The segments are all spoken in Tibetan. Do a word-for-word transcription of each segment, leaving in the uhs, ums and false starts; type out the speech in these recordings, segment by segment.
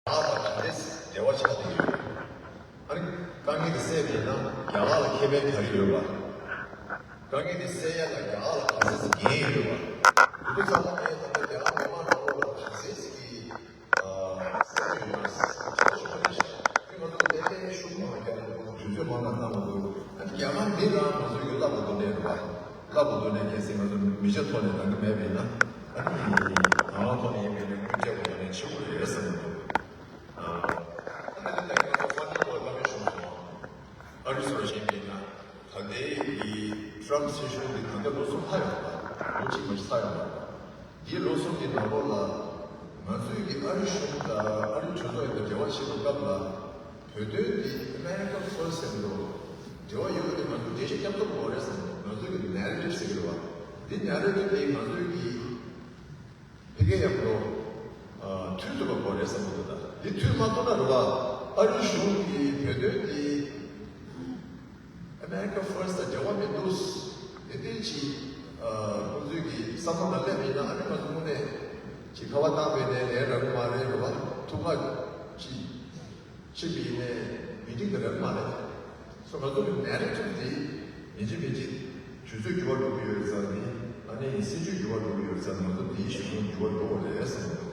ལ་ག་འདྲས་འབྲེལ་བ་ཆགས་བསྡད་ཡོད། ཨ་ནི་དཀའ་ངལ་དེ་སེལ་བ་ཡིན་ན་རྒྱ་གར་ལ་ཁེ་ཕན་ག་རེ་ཡོད་པ། དཀའ་ངལ་དེ་སེལ་ཡ་ལ་རྒྱ་གར་ལ་ག་ཚོད་ཅིག་འགན་ཡོད་པ། དེ་ཚོ་ཚང་མ་ངས་ད་ལྟ་རྒྱ་གར་མི་མང་ནང་ལོགས་ལ་ག་ཚོད་ཅིག་གིས་ཨ་སེམས་ཡོད་ན་ཆོག་ཆོག་རེད་ཤག་དེ་ང་ཚོ་ཏན་ཏན་ཤུགས་མང་བ་རྒྱག་དགོས། དུས་ཚོད་མང་ཙམ་གནང་དགོས། ཨ་ནི་རྒྱ་གར་མི་རང་ང་ཚོའི་གི་བསླབ་པ་དོན་གནད་རེད་པ། བསླབ་པ་དོན་གནད་གལ་སྲིད་ང་ཚོ་མི་ཆ་ཐོག་ནས་འདང་གི་མེད་པ་ཡིན་ན། ཨ་ནི་ནང་ལོགས་ཐོག་ནས་ཡིན་པ་ཡིན་ན་སྐུལ་ལྕག་པ་དོན་གནད་ཆེ་བོ་རེད་བསམ་གྱི་འདུག་ཨ་ནི་ད་ལྟ་ང་ཚོ་ཧྥ་ནི་ལོ་བླ་མའི་གཞུང་སོང་། ཨ་རི་སོགས་ཞིག་ཡིན་ན། ད་ལྟའི་གི་ཊམ་སྲིད་གཞུང་འདི་ད་ལྟ་ལོ་གསུམ་ལྷག་ཡོད་པ། ལོ་གཅིག་མ་ཞིག་ལྷག་ཡོད་པ། འདིའི་ལོ་གསུམ་གྱི་ནང་ལོགས་ལ་ང་ཚོས་ཀྱི་ཨ་རི་གཞུང་དང་ཨ་རི་གྲོས་ཚོགས་ཡོད་པའི་འབྲེལ་བ་བྱེད་པའི་སྐབས་ལ་བོད་དོན་འདི་America First་ཟེར་འདུག་འབྲེལ་བ་ཡོད་པ་དེ་ང་ཚོ་འགྲེལ་བཤད་རྒྱབ་ཐུབ་དགོས་རེད་བསམ་འདུག་ང་ཚོའི་གི་ནེ་རེ་ཊིབ་ཟེར་གྱི་རེད་བ། འདི་ནེ་རེ་ཊིབ་དེ་ང་ཚོའི་གི་ཕ་གིའི་ཡག་པོ་མཐུན་ཐུབ་པ་དགོས་རེད་བསམ་གྱི་འདུག་ད་འདི་མཐུན་མ་ཐུབ་ན་རེད་བ། ཨ་རི་གཞུང་གི་བོད་དོན་འདི་America First་དང་འབྲེལ་བ་མི་འདུག་དེ་འདྲའི་ཅིག་ཨ་ཁོང་ཚོས་ཀྱི་བསམ་བློ་ལ་སླེབས་ཡིན་ན། ཨ་ནི་ང་ཚོ་དངོས་གནས་ཅིག་ཁ་བ་བཏང་བས་ནས་ལན་རག་གི་མ་རེད་རེད་བ། ཐུགས་ཁག་ཅིག་ཕྱིན་པ་ཡིན་ནའི་མི་འགྲིག་གི་རེད་མ་རེད། སོ་ང་ཚོ་གི་ནེ་རེ་ཊིབ་འདི་མི་འཇིག་མི་འཇིག་དུས་ཚོད་འགྱུར་བ་འགྲོ་གི་ཡོད་རེད་ཙང་ནི། ཨ་ནི་སྲིད་ཇུས་འགྱུར་བ་འགྲོ་གི་ཡོད་རེད་ཙང་ང་ཚོ་འདིའི་གཞི་བཟུང་འགྱུར་བ་འགྲོ་གི་རེད་བསམ་གྱི་འདུག་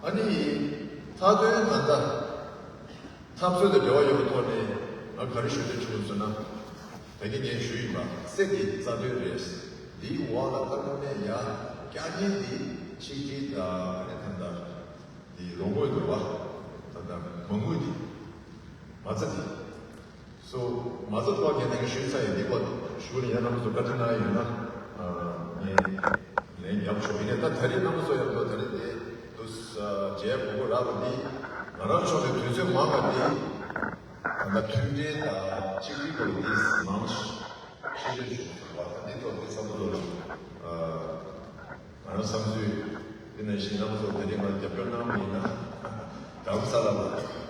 ཨ་ནི་མཐའ་དོན་ད་ལྟ་འཐབ་རྩོད་དང་འབྲེལ་བ་ཡོད་པའི་ཐོག་ནས་ང་ག་རེ་ཞུ་འདོད་བྱུང་ཟེར་ན། ད་གིན་ངས་ཞུས་ཡིན་པ་གསེར་གྱི་རྩ་དོན་རེད། འདིའི་འོག་ལ་ལྟ་བུ་ནས་ཡ་བསྐྱར་ཉེན་འདི་ཆིག་སྒྲིལ་དང་ཨ་ནི་ད་ལྟ་འདི་རོགས་དངུལ་འདུག་བ། ད་ལྟ་མ་དངུལ་འདི་མ་རྩ་འདི། སོ་མ་རྩ་ཐོག་ནས་ནས་ཞུས་ཚར་ཡོད། འདི་པ་ཞུ་ནས་ཡང་རྣམ་པ་ཚོ་བཀའ་དྲིན་གནང་ཡོད་ན་ངས་ལན་ཡག་ཆོག་ཡིན་ནས། ད་ད་རེས་རྣམ་པ་ཚོ་ཡང་ད་ད་རེས་དེ་དུ་མཇལ་དགོས་དགོས་རག་པ་འདི་ང་རང་ཕྱོགས་ནས་དུས་ཚོད་མང་བ་འདི་ད་ལྟ་མཐུན་སྒྲིལ་དང་གཅིག་སྒྲིལ་སྐོར་འདི་མང་ཞིག་ཞིབ་འཇུག་ཞུ་དགོས་པ། ད་འདི་ཐོག་འདི་བསམ་བློ་ལ། ང་རང་བསམ་ཚུལ་འདི་ནང་བཞིན་རྣམ་པ་ཚོ་དེ་རིང་ང་རྒྱབ་སྐྱོར་གནང་བ་ཡིན་ན། རྡ་རམ་ས་ལ་ལ་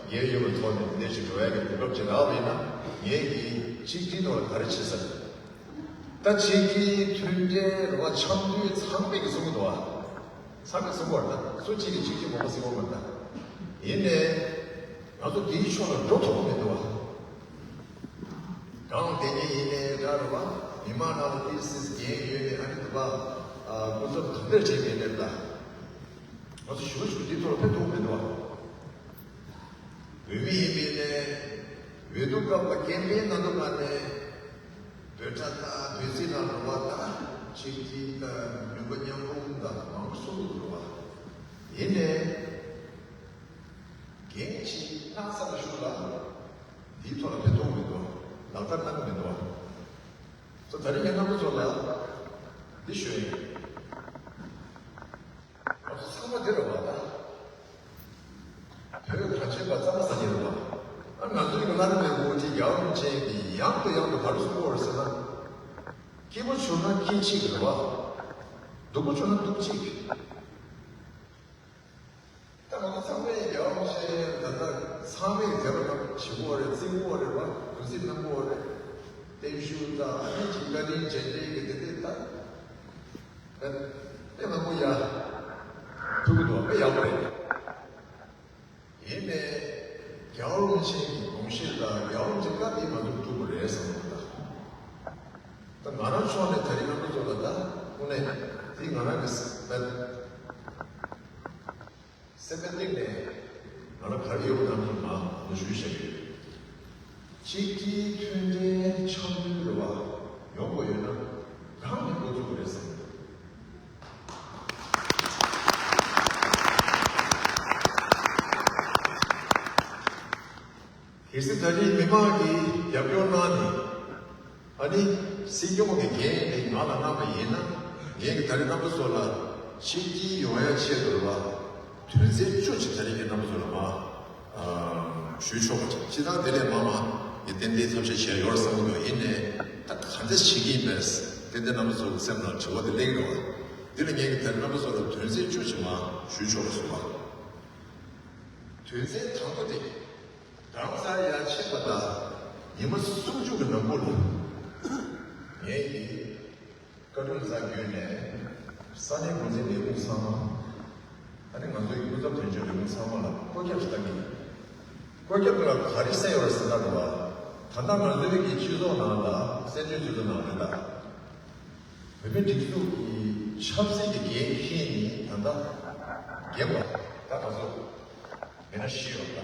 ངའི་ཡོད་པའི་ཐོག་ནས་འདི་འདྲ་ཞིག་འགྲོ་ཡ་གི་གོ་སྐབས་ཅིག་རག་པ་ཡིན་ན། ངས་ཀྱིས་གཅིག་སྒྲིལ་ཐོག་ལ་ག་རེ་བྱེད་ས་རེད། ད་གཅིག་སྒྲིལ་མཐུན་སྒྲིལ་རེད་བ། འཆམ་མཐུན་ཚང་མས་ཀྱི་གསུང་གི་འདུག་བ། ཚང་མས་གསུང་གི་ཡོད་རེད། ད་སུ་གཅིག་གིས་གཅིག་གཅིག་མང་པོ་གསུང་གི་ཡོད་མ་རེད། ད་ཡིན་ནའི་ང་ཚོ་འདིའི་ཕྱོགས་ལ་འགྲོ་ཐུབ་ཀྱི་མི་འདུག་བ། གང་དེ་ཉིད་ཡིན་ནའི་འདྲ་རེད་བ། མི་མང་ནང་ལ་ཏིས་ཏིས་འགན་ཡོད་ནས་ཨ་ནི་དུ་བ། ཨ་སྐུ་ཚབ་གང་འདྲ་བྱེད་མིན་ནས་ད། ང་ཚོ་ཞུ་བ་ཞུ་འདི་ཐོག་ལ་ཕེབས་ཐུབ་མི་འདུག་བ། འོས་མི་ཡིན་མིན་ནས། འོས་བསྡུ་སྐབས་ལ་ཀེམ་པེན་གནང་དུས་ཀ་ནས་འབོད་སྒྲ་དང་འབོད་ཚིག་དང་རེད་བ། ད་ཆིག་སྒྲིལ་དང་ནུས་པ་མཉམ་སྤུངས་དང་མང་པོ་གསུང་གི་འདུག་རེད་བ། ཡིན་ནའི། འགན་ཅིག་གནང་ས་ལ་ཞུགས་ལ། འདིའི་ཐོག་ལ་ཕན་ཐོགས་མི་འདུག་ལག་བསྟར་གནང་གི་མི་འདུག་ཚོ་ད་རིང་ངས་རྣམ་པ་ཚོ་ལ་འདི་ཞུ་ཡིན། ང་ཚོ་ཚང་མ་འདི་རེད་བ་ད། བོད་གངས་ཅན་པ་གཙང་མ་ཟ་ཉེ་རེད་བ། ཨ་ང་ཚོའི་གི་བླ་ན་མེད་པའི་དབུ་ཁྲིད་རྒྱལ་བ་རིན་པོ་ཆེ་གིས་ཡང་དང་ཡང་དུ་ག་རེ་གསུངས་པ་རེད་ཟེར་ན། སྐྱིད་པོ་བྱུང་ན་སྐྱིད་གཅིག་རེད་བ། སྡུག་པོ་བྱུང་ན་སྡུག་གཅིག་ད་ང་ཚོ་ཚང་མས་རྒྱལ་བ་རིན་པོ་ཆེ་ད་ལྟ་ཚང་མས་མཛད་པ་རྣམས་ཞུ་གི་ཡོད་རེད། བརྩི་གི་ཡོད་རེད་བ། གུས་བརྩི་གནང་གི་ཡོད་རེད། བརྟན་བཞུགས་དང་ཨ་ནི་ཅིག་བཀའ་དྲིན་རྗེས་དྲན་གྱི་དེ་འདྲས་ད་དཔེ་མང་པོ་ཡ་ཐུག་གི་འདུག་དཔེ་ཡག་པོ་རེད། ཡིན་ནའི་རྒྱལ་བ་རིན་པོ་ཆེ་གི་དགོངས་བཞེད་དང་རྒྱལ་བ་རིན་པོ་ཆེ་བཀའ་དེ་ང་ཚོར་ཐུག་པ་རེད་བསམ་གི་འདུག་ད་ང་རང་ཕྱོགས་ནས་དེ་རིང་རྣམ་པ་ཚོ་ལ་ད་དངོས་གནས་དེ་ང་རང་གི་སེམས་པ་སེམས་པའི་གཏིང་ནས་ང་ལ་ག་རེ་ཡོད་པ་ནང་དུ་མ་ཞུས་བཞག་ཡོད། གཅིག་སྒྲིལ་མཐུན་སྒྲིལ་འཆམ་མཐུན་རེ་བ་ཡོང་དགོས་ཡོད་ན་རང་ནས་འགོ་བཙུགས་དགོས་རེད་བསམ་གི་འདུག་གལ་སྲིད་ད་ལྟའི་མི་མང་གིས་རྒྱབ་སྐྱོར་གནང་ནས། ཨ་ནི་སྲིད་སྐྱོང་གི་འགན་དེ་ང་ལ་གནང་བ་ཡིན་ན། ངས་ཀྱི་ད་རེས་རྣམ་པ་ཚོ་ལ་ཆིག་སྒྲིལ་ཡོང་ཡ་ཆེད་དུ་རེད་བ། དོན་ཚན་བཅུ་ཅིག་ད་རེས་ཀྱི་རྣམ་པ་ཚོ་ལ་མ་ཨ་ཞུས་ཆོག་པ་ཅིག་སྤྱིར་བཏང་དེ་ལས་མང་མང་ཡི་ཏན་ཏན་ཐབས་ཤེས་བྱས་ཡོད་བསམ་གྱི་འདུག་ཡིན་ནའི་ད་ག་འདྲ་བྱེད་ཀྱི་ཡིན་པས་ཏན་ཏན་རྣམ་པ་ཚོ་སེམས་ནང་དྲི་བ་དེ་གླེང་རེད་བ། འདི་ལ་ངས་ཀྱི་ད་རེས་རྣམ་པ་ཚོ་ལ་དོན་ཚན་བཅུ་ཅིག་མ་ཞུས་ཆོག་པ་གསུངས་པ། དོན་ཚན་དང་པོ་དེ། རྡ་རམ་ས་ལ་ཡར་ཕྱིན་པ་དང་ཉི་མ་སུམ་ཅུ་གི་ནང་ལོགས་ལ། ངས་ཀྱིས་བཀའ་ཁྲིམས་ས་བརྒྱུད་ནས་ས་གནས་འགོ་འཛིན་ལས་ཁུངས་ཚང་མ། ཨ་ནི་ང་ཚོའི་སྐུ་ཚབ་དོན་གཅོད་རེ་མོ་ཚང་མ་ལ་བཀོད་ཁྱབ་ཞིག་བཏང་གི་ཡིན། བཀོད་ཁྱབ་ལ་ག་རེ་གསལ་ཡོད་རེད་ཟེར་ན་རེད་བ། ད་ལྟ་ང་ཚོའི་གི་སྤྱི་ཚོགས་ནང་ལ་བཙན་བྱོལ་སྤྱི་ཚོགས་ནང་རེད་ད། བོད་མིའི་སྒྲིག་འཛུགས་ཀྱི་ཆབ་སྲིད་ཀྱི་འགན་འཁྱེར་ནས་ད་ལྟ་རྒན་པ་ད་ང་ཚོ་མི་སྣ་བཞི་ཡོད་ད།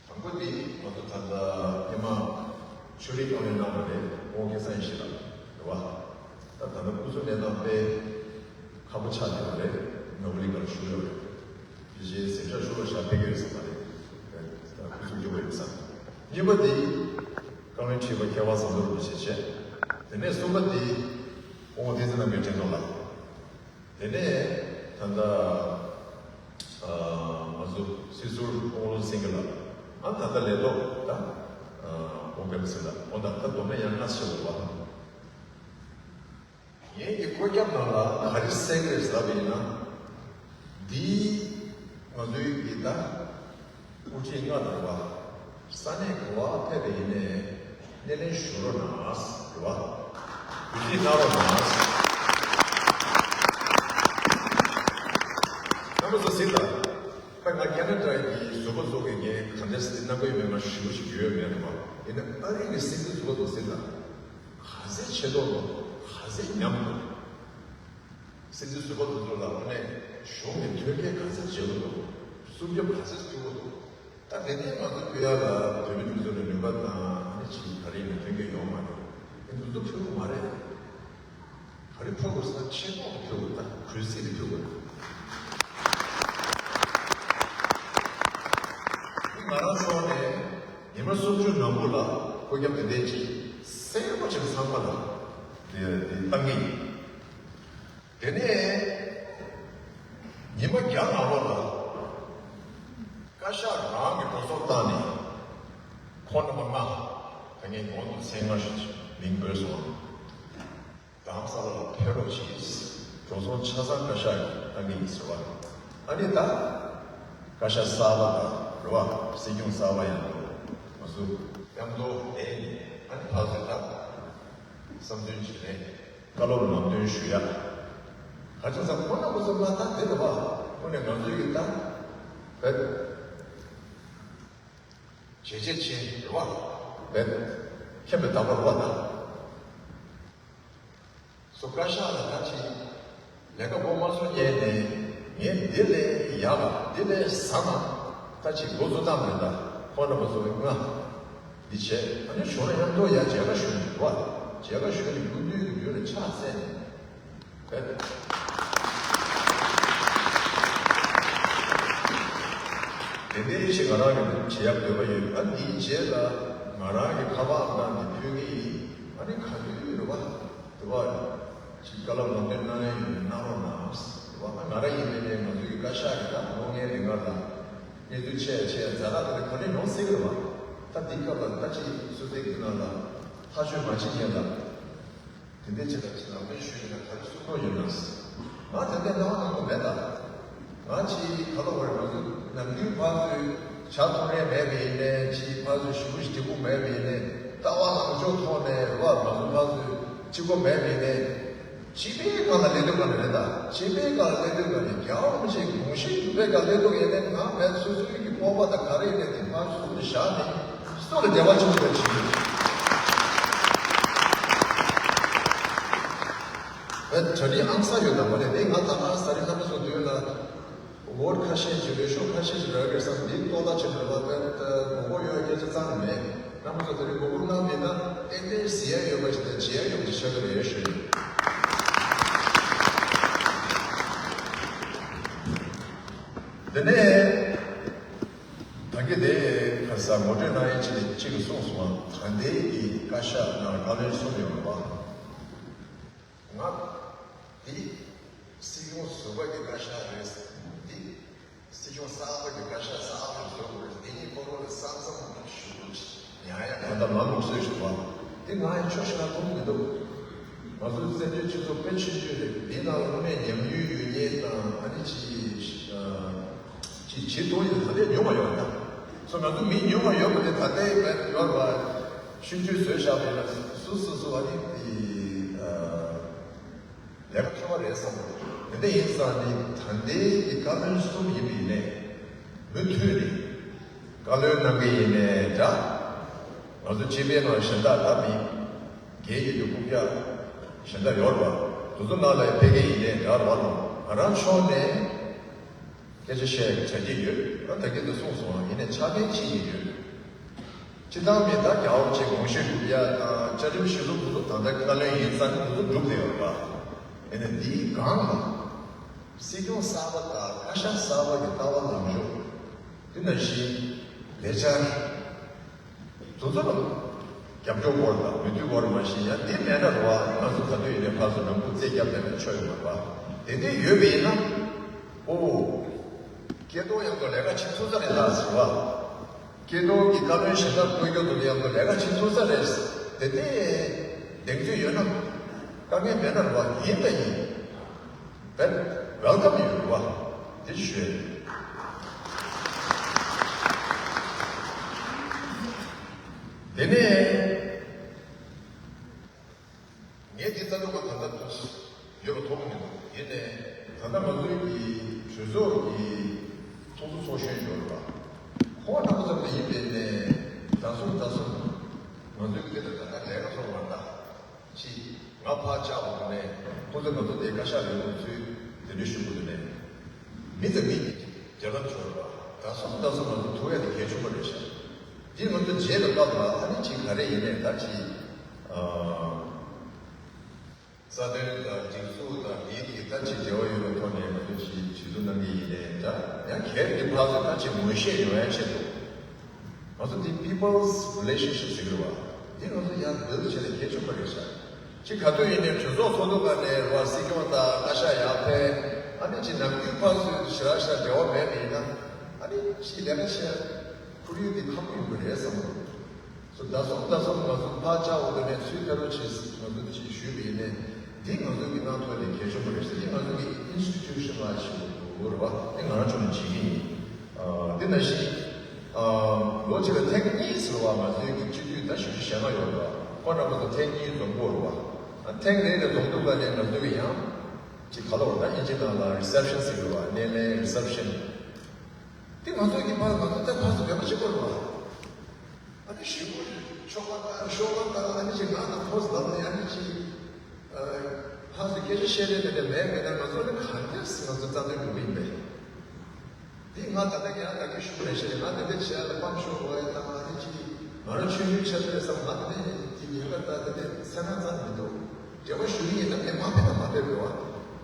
དང་པོ་དེ་ང་ཚོ་ད་ལྟ་ཧི་མ་ཆོས་རིག་བཀའ་བློན་གནང་བ་རེད། ཨོ་སྐལ་བཟང་ཡེ་ཤེས་ལགས་རེད་བ། ད་ད་ལྟ་སྐུ་གཟུགས་གནས་སྟངས་དཔེ་ཁག་པོ་ཆགས་བསྡད་པ་རེད། ནོར་བུ་གླིང་ཁར་བཞུགས་ཡོད་རེད། དེ་རྗེས་གཟན་ཆག་ཤུགས་ལ་བཞག་ཕེབས་ཀྱི་ཡོད་ས་མ་རེད། ད་སྐུ་གཟུགས་སྐྱོ་པོ་ཡོད་ས། གཉིས་པ་དེ་བཀའ་བློན་ཁྲི་པ་མཁས་དབང་ཟམ་གདོང་རིན་པོ་ཆེ་བྱས། དེ་ནས་གསུམ་པ་དེ་ཨོ་བསྟན་འཛིན་རྣམ་རྒྱལ་ཕྲེང་རྡོག་ལགས། དེ་ནས་ད་ལྟ་ཨ་ང་ཚོ་སྲིད་ཟུར་དབང་ལུང་སེང་གེ་ལགས། ཨ་ད་ལྟ་ལས་ཐོག་ད་ཨ་ཨོ་པེ་མ་སི་ལགས། ཨོ་ད་ད་མདོར་ན་ཡང་ལྔ་ཞིག་ཡོད་པ། ངེད་ཀྱི་བཀོད་ཁྱབ་ནང་ལ་ག་རེ་གསལ་གི་རེད་ཟེར་བ་ཡིན་ན། འདི་ང་ཚོའི་གི་ད་དབུ་ཁྲིད་ལྔ་དང་བ། ས་གནས་ག་བ་ཕེབས་པ་ཡིན་ནའི་སྣེ་ལེན་ཞུ་རོགས་གནང་ཟེར་བ། བོད་སྐད་གནང་རོགས་གནང་ཟེར། རྣམ་པ་ཚོ་གཟིགས་དང་། ད་ང་ཁེ་ན་ཌ་ཡི་བཟོ་པ་ཚོ་གི་ངས་ག་འདྲ་ཟེར་གནང་གི་ཡོད་མེད་ང་ཞུ་ཞིག་ཡོད་མེད་རེད་བ། ཡིན་ན་ཨ་རི་གི་སྲིད་འཛིན་བཟོ་པ་ཚོ་གཟིགས་དང་། ག་ཚད་ཆེ་མདོག་འདུག་ག་ཚད་ཉམས་འདུག་སྲིད་འཛིན་ཟུར་པ་དེ་ཚོ་ལ་དངོས་གནས་གཞུང་གི་མཐུན་རྐྱེན་ག་ཚད་བྱེད་དགོས་འདུག་སྲུང་སྐྱོབ་ག་ཚད་བྱེད་དགོས་འདུག་ད་དེ་ནས་ང་ཚོ་ཕུལ་ཡག་ལ་བོད་མི་དེ་ཚོ་ལ་ནུས་པ་དང་ཨ་ནི་ཅིག་ག་རེ་ཡིན་ན་མཐུན་རྐྱེན་ཡོང་མ་རེད། དེ་ཚོ་ཕུལ་དགོས་མ་རེད། ག་རེ་ཕུལ་དགོས་ཟེར་ན་ཆེ་མདོག་དེ་ཕུལ་དགོས། ད་གུས་བརྩི་དེ་ཕུལ་དགོས། ང་རང་ཕྱོགས་ནས་ཉི་མ་སུམ་ཅུ་ནང་ལོགས་ལ་བཀོད་ཁྱབ་དེ་འདྲ་ཅིག་གསལ་པོ་ཅིག་ཚང་མ་ལ་དེ་དེ་བཏང་གི་ཡིན། དེ་ནས་ཉི་མ་བརྒྱ་ནང་ལོགས་ལ་བཀའ་ཤག་རང་གི་འགྲོ་སོང་བཏང་ནས་ཁོང་རྣམ་པ་ལྔ་ད་ངས་གོང་དུ་མཚན་སྔ་ཞིག་མིང་འབོད་སོང་། རྡ་རམ་ས་ལ་ལ་ཕེབས་རོགས་གྱིས། འགྲོ་སོང་ཆ་ཚང་བཀའ་ཤག་གིས་བཏང་གི་ཡིན་ཟེར་བ། ཨ་ནི་ད་བཀའ་ཤག་གསར་པ་དང་རེད་བ། སྲིད་སྐྱོང་གསར་པ་ཡང་འགྲོ་མ་སུ་མཉམ་དུ་བསྡད་ནས་ཨ་ནི་ཕར་ཚུར་ད་བསམ་ཚུལ་བརྗེ་ནས། བཀའ་སློབ་ལམ་སྟོན་ཞུ་ཡ། ག་ཅུང་ཙམ་ཁོ་ན་ཁོ་ཚོ་མ་ཐག་དེ་རེད་བ། ཁོ་ནས་ང་ཚོའི་གི་ད་བེད་བྱས་རྗེས་ཆེ་རེད་བ། བེད་ཁྱད་མེད་དག་པ་རེད་བ་ད། སོ་བཀའ་ཤག་ལ་ད་ཅི་ལས་ཀ་པོ་མ་སོང་ཉན་ནས་ངས་འདི་ལས་ཡག་ལ་འདི་ལས་ཟབ་ལ་ད་ཅི་འགོ་བཙུགས་བཏང་མེད་ད། ཁོ་ན་ཁོ་ཚོ་ལྔ། འདི་བྱས་ཨ་ནི་གཞུང་ལ་མཉམ་དུ་ཡར་མཇལ་ཁ་ཞུ་ནས་འགྲོ་བ། མཇལ་ཁ་ཞུས་ནས་སྐུ་མདུན་གྱི་མདུན་ལ་ཕྱག་འཚལ་ནས་བས། དེ་འདྲའི་ཞིག་ང་རང་གི་བྱེད་ཡག་འདོད་པ་ཡོད། ཨ་འདིའི་རྗེས་ལ་ང་རང་གི་ཁ་པར་ཨང་གྲངས་འདི་ཕུལ་གི་ཡིན། ཨ་ནི་ག་དུས་རེད་བ། དེ་བ་ཅིག་བཀའ་སློབ་ལམ་སྟོན་གནང་ཡ་ཡོད་ན་གནང་རོགས་གནང་། དེ་བ་ང་རང་ཡིན་པའི་ནས་ང་ཚོའི་གི་བཀའ་ཤག་གི་ད་ལོ་ལྔའི་རིང་ལ་གནས་ཚུལ་ཆེ་ཆེ་ཛ་དྲག་དེ་ག་ནས་ཡོང་སྲིད་གི་རེད་བ། ད་འདི་སྐབས་ལ་ད་ཅིག་སུ་ཚེག་གི་ནང་ལ་ཐག་གཅོད་མ་བྱེད་མཁན་ལ། དེ་འདྲའི་ཆེད་དུ་ལམ་སྟོན་ཞུས་ཡོད་ན་ག་རེ་གསུང་དགོས་ཡོད་ན། ང་དེ་འདྲའི་སྣང་བ་སྣང་དགོས་མེད་ད། ང་ཅིག་ག་ལ་བར་ང་ཚོ་ནམ་རྒྱུན་ཕར་ཚུར་ཇ་འཐུང་རན་མེད་པ་ཡིན་ནའི་ཅིག་ཕར་ཚུར་ཞུ་ཞིག་སྒྲིག་པོ་མེད་པ་ཡིན་ནའི་ལྟ་བ་ལངས་ཕྱོགས་ཐོག་ནས་རེད་བ། ང་ཚོ་ཕར་ཚུར་གཅིག་པོ་མེད་པ་ཡིན་ནའི། སྤྱི་པའི་སྒང་ལ་སླེབས་དུས་ག་ནས་རེད་ད། སྤྱི་པའི་སྒང་ལ་སླེབས་དུས་ག་ནས་རྒྱལ་བ་རིན་པོ་ཆེའི་དགོངས་གཞི་སྒྲུབ་པའི་སྒང་སླེབས་དུས་ཡིན་ནའི་ང་ཕར་སོ་སོའི་གི་སྤོབས་པ་དང་ག་རེ་ཡིན་ནའི་དེ་ཕར་ཚུར་དུ་བཞག་ནས་སུ་ལ་འབྲེལ་བ་བྱེད་དགོས་པ་བྱེད་ཀྱི་ཡོད། བས་གྲ་སྒྲིག་ཨང་གསར་ཡོད་དམ་མ་རེད། དེ་ང་ད་ལྟ་ས་རི་ལྷ་མོ་སོགས་དུས་ལ་ཝོ་ཊི་ཁ་ཤས་ཅིག་འོས་ཤོག་ཁ་ཤས་ཅིག་རག་གི་བསམ། འདི་ཏོག་ལྟ་བྱེད་དགོས་པ་བས་མགོ་སྐོར་ཡོད་སྐད་ཆ་རྩ་ནས་མེད། ལྷ་མོ་སོགས་དེ་རིང་མགོ་སྐོར་གནང་མེད་ན་ཏན་ཏན་ཟེར་ཡ་ཡོད་པ་ཅིག་དང་བྱེད་ཡ་ཡོད་པ་ཅིག་ཆགས་ཀྱི་རེད་ཞུ་ཡིན། དེ་ནས་ད་གིན་དེ་ཁ་ས་ངོ་སྤྲོད་གནང་ཡ་ཅིག་གཅིག་གིས་གསུངས་སོང་བ། ད་ལྟའི་གི་བཀའ་ཤག་ནང་བཀའ་བློན་གསུམ་ཡོད་རེད་པ། ང་འདི་སྲིད་སྐྱོང་ཟུར་པ་གི་བཀའ་ཤག་རེད། འདི་སྲིད་སྐྱོང་གསར་པ་གི་བཀའ་ཤག་གསར་པ་ཞིག་བཟོ་དགོས་རེད། འདི་གཉིས་ཁོ་རང་ལ་ས་མཚམས་ཞུ་དགོས་ཅིག་ཉར་ཡ་གང་ལྟར་མ་ལུགས་སྲོལ་ཞིག་འདུག་བ། འདི་ང་ཡང་ཆོག་ཤེས་ན་མཐོང་མི་འདུག་ང་ཚོའི་བཙན་བྱོལ་སྤྱི་ཚོགས་དཔེ་ཆུང་ཆུང་རེད། འདི་ནང་ལ་དངོས་གནས་ཉམས་མྱོང་ཡོད་མཁན་དང་ཨ་ནི་ཅིག་ཅིག་བྱེད་ཐུབ་ཡོད་ད་ལྟ་ཉོ་མ་ཡོང་ད། སོ་ང་ཚོ་མི་ཉོ་མ་ཡོད་པ་དེ་ད་ལྟའི་བས་ཡོད་པ་ཆུང་ཆུང་བཟོས་བཞག་པ་ཡིན་ན་སུ་སུ་སུ་ཨ་ནི་དེ་ལས་ཀ་ཐོབ་པ་རེད་བསམ་པ། དེ་འདྲ་ཡིན་ཙང་ནི་ད་ལྟའི་གི་བཀའ་བློན་གསུམ་ཡིན་པ་ཡིན་ནའི་མུ་མཐུད་ནས་བཀའ་བློན་གནང་གི་ཡིན་ནའི་འདྲ། ང་ཚོ་སྤྱི་པའི་ནང་གཞན་དག་ད་མི་རྒན་ཡོད་དུས་རྐུབ་བཀྱག་གཞན་དག་ཡོད་རེད་པ། དེ་ཚོ་ནང་ལ་ཕེབས་ཀྱི་ཡིན་ནའི་འདྲ་རེད་པ། ང་རང་ཕྱོགས་ནས་སྐད་ཆ་བཤད་ཡག་གྲ་སྒྲིག་ཡོད། ད་ད་གིན་དུ་གསུངས་སོང་། ཡིན་ནའི་ཆ་རྐྱེན་གཅིག་ཡིན་ཡོད། སྤྱི་བཏང་མི་ད་རྒྱལ་བ་ཆེ་དགོངས་བཞེས་སྒྲུབ་ཡ་དང་བཅའ་ཁྲིམས་གཞི་བཟུང་དེ་ཚོ་ད་ལྟ་བཀའ་བློན་ཡིན་ཙང་དེ་ཚོ་སྒྲུབ་བསྡད་ཡོད་པ། ཡིན་ནའི་འདིའི་སྒང་ལ་སྲིད་སྐྱོང་གསར་པ་དང་བཀའ་ཤག་གསར་པ་གི་ལྟ་བ་ལངས་ཕྱོགས། དེ་ནང་བཞིན་ལས་འཆར་དེ་ཚོ་ལ་རྒྱབ་སྐྱོར་སྐོར་དང་མོས་མཐུན་སྐོར་མ་གཞི་ཡང་འདི་མེད་ན་རེད་པ། ང་ཚོ་ག་དུས་ཡིན་ནའི་ཕར་ཚུར་ནང་ཁུལ་རྩོད་རྒྱབ་བསྡད་ན་ཆོ་ཡོད་མ་རེད་པ། དེ་འདྲ་ཡོད་པ་ཡིན་ན། ཨོ། སྐལ་རྡོར་ཡང་ཁོ་ལས་ཀ་བྱེད་ཐུབ་ས་རེད་ལ་ཟེར་བ། སྐལ་རྡོར་གྱིས་བཀའ་བློན་གཞན་དག་བསྐོ་རྒྱུ་དེ་ཚོ་ཡང་ཁོ་ལས་ཀ་བྱེད་ཐུབ་ས་རེད། དེ་འདྲའི་གདེང་ཚོད་ཡོད་ན། དཀའ་ངལ་མེད་ན་རེད་པ། ཡིན་དང་ཡིན། བེལ་ཝེལ་ཀམ་ཡོད་རེད་པ། དེ་ཞུ་ཡ་ཡིན། དེ་ནས་ངས་འདི་རྩ་དྲུག་པ་ད་ལྟ་ཐོག་ཡོད་པ་མཐོང་མི་འདུག་ཡིན་ནའི་ད་ལྟ་ང་ཚོའི་གི་གྲོས་ཚོགས་ཀྱི་ཚོགས་གཙོ་ཚོགས་གཞོན་ཡོད་རེད་པ། ཁོང་རྣམ་པ་ཚོ་ལ་ཡིན་པས་ནས་ཟླ་གསུམ་ཟླ་གསུམ་ང་ཚོའི་གི་དེ་ལ་ད་ལྟ་ལས་ཀ་ཚོགས་པ་ད་ཅི་ང་ཕར་བཅར་བ་ནས་ཁོང་ཚོ་ང་ཚོ་དེ་བཀའ་ཤག་ལས་ཁུངས་ཚུལ་དེ་འདྲ་ཞུ་དགོས་ནས་མི་དང་མི་གཉིས་རྒྱབ་ལངས་བྱུང་བ། ཟླ་གསུམ་ཟླ་གསུམ་ང་ཚོ་ཐུག་ཡ་དེ་གལ་ཆེན་པོ་རེད་ཤག་འདི་ང་ཚོ་རྗེས་ལ་བཀའ་ལ་ཨ་ནི་ཅིག་ག་རེ་ཡིན་ནས་ད་ཅིག་རྩ་དོན་དང་སྒྲིག་འཛུགས་དང་འདིའི་ཐད་ལྟ་ཅི་འབྲེལ་བ་ཡོད་པའི་ཐོག་ནས་ང་ཚོས་ཅིག་ཇུས་གཏོགས་གནང་གི་ཡིན་ནའི་འདྲ། ཡང་གལ་ཏེ་ཕར་ཚུར་ལྟ་ཅི་ངོ་ཤེས་ཡོང་ཡ་ཆེད་དུ། ང་ཚོ་འདི་People's Relationship ཟེར་གི་རེད་བ། འདི་ང་ཚོ་ཡང་འདིར་བྱས་ནས་གལ་ཆེན་པོ་རེད་ཤག་ཅི་ག་དུས་ཡིན་ནའི་གྲོས་ཚོགས་ཚོགས་འདུ་སྒང་ནས་རེད་བ། སྲིད་སྐྱོང་དང་བཀའ་ཤག་ཡར་ཕེབས། ཨ་ནི་ཅི་ནམ་རྒྱུན་ཕར་ཚུར་ཞེ་དྲག་ཞེ་དྲག་འབྲེལ་བ་མེད་པ་ཡིན་ན། ཨ་ནི་ཅི་ལས་ཀ་བྱེད་ཁོར་ཡུག་འདི་ཁག་པོ་ཡོང་གི་རེད་བསམ་གི་འདུག་སོ་ཟླ་གསུམ་ཟླ་གསུམ་ང་ཚོ་ཕར་བཅར་འོང་དུས་ནས་ཚུར་ཕེབས་རོགས་བྱེད་ཟེར་ང་ཚོ་ཅིག་ཞུས་པ་ཡིན་ནའི། འདི་ང་ཚོ་གི་ནང་ཐོག་ནས་གལ་ཆེན་པོ་རེད་ཟེར། འདི་ང་ཚོ་གི་Institutionalize་བྱེད་དགོས་རེད་བ། འདི་ང་རང་ཕྱོགས་ནས་བྱེད་ཀྱི་ཡིན། ཨ། འདི་ནང་བཞིན། ཨ། ལོ་གཅིག་ལ་ཐེངས་གཉིས་ཟེར་བ་ང་ཚོའི་གི་སྤྱི་འཐུས་ད་བཞི་བཅུ་ཞེ་ལྔ་ཡོད་རེད་བ། ཁོ་རྣམ་པ་ཚོ་ཐེངས་གཉིས་འཛོམས་དགོས་རེད་བ། ཨ། ཐེངས་རེ་རེ་འཛོམས་དུས་སྒང་ནས་ང་ཚོ་གི་ཡང་ཅིག་ག་ལབ་དགོས་རེད། ད་དབྱིན་ཇི་ནང་ལ་Reception་ཟེར་གི་རེད་བ། སྣེ་ལེན་Reception། འདི་ང་ཚོའི་གི་ཕར་ང་ཚོ་ད་ཕར་ཚུར་བེད་སྤྱོད་དགོས་རེད་བ། ཨ་ནི་ཞུ་ཆོག་པ་དང་ཤོག་པ་དང་ཨ་ནི་ཅིག་ང་དང་ཕོ་སི་ལབ་ནས་ཨ་ནི་ཅིག་ཕར་ཚུར་སྐད་ཆ་བཤད་རེས་དེ་འདྲ་མེད་མེད་ན་ང་ཚོ་ནི་ག་འདྲས་ང་ཚོ་རྩ་དོན་སྒྲུབ་ཀྱི་ཡིན་པས། འདི་ང་ད་ལྟ་ཡང་ད་གིན་ཞུ་རེ་བཤད་རེ་ང་དེ་འདྲ་བྱས་ལ་དཔང་ཤོག་འོ་ཡ་དང་ཨ་ནི་ཅིག་ང་རང་ཆོས་བརྒྱུད་ཆགས་རེད་བསམ། ང་དེ་འདྲ་དེ་ཉེན་ཁ་ད་དེ་འདྲ་སེམས་ནང་རྩ་མི་འདུག་འབྲེལ་བ་ཞུ་གི་ཡིན་ན་ངས་མ་ཕེབས་ན་མ་ཕེབས་རེད་བ།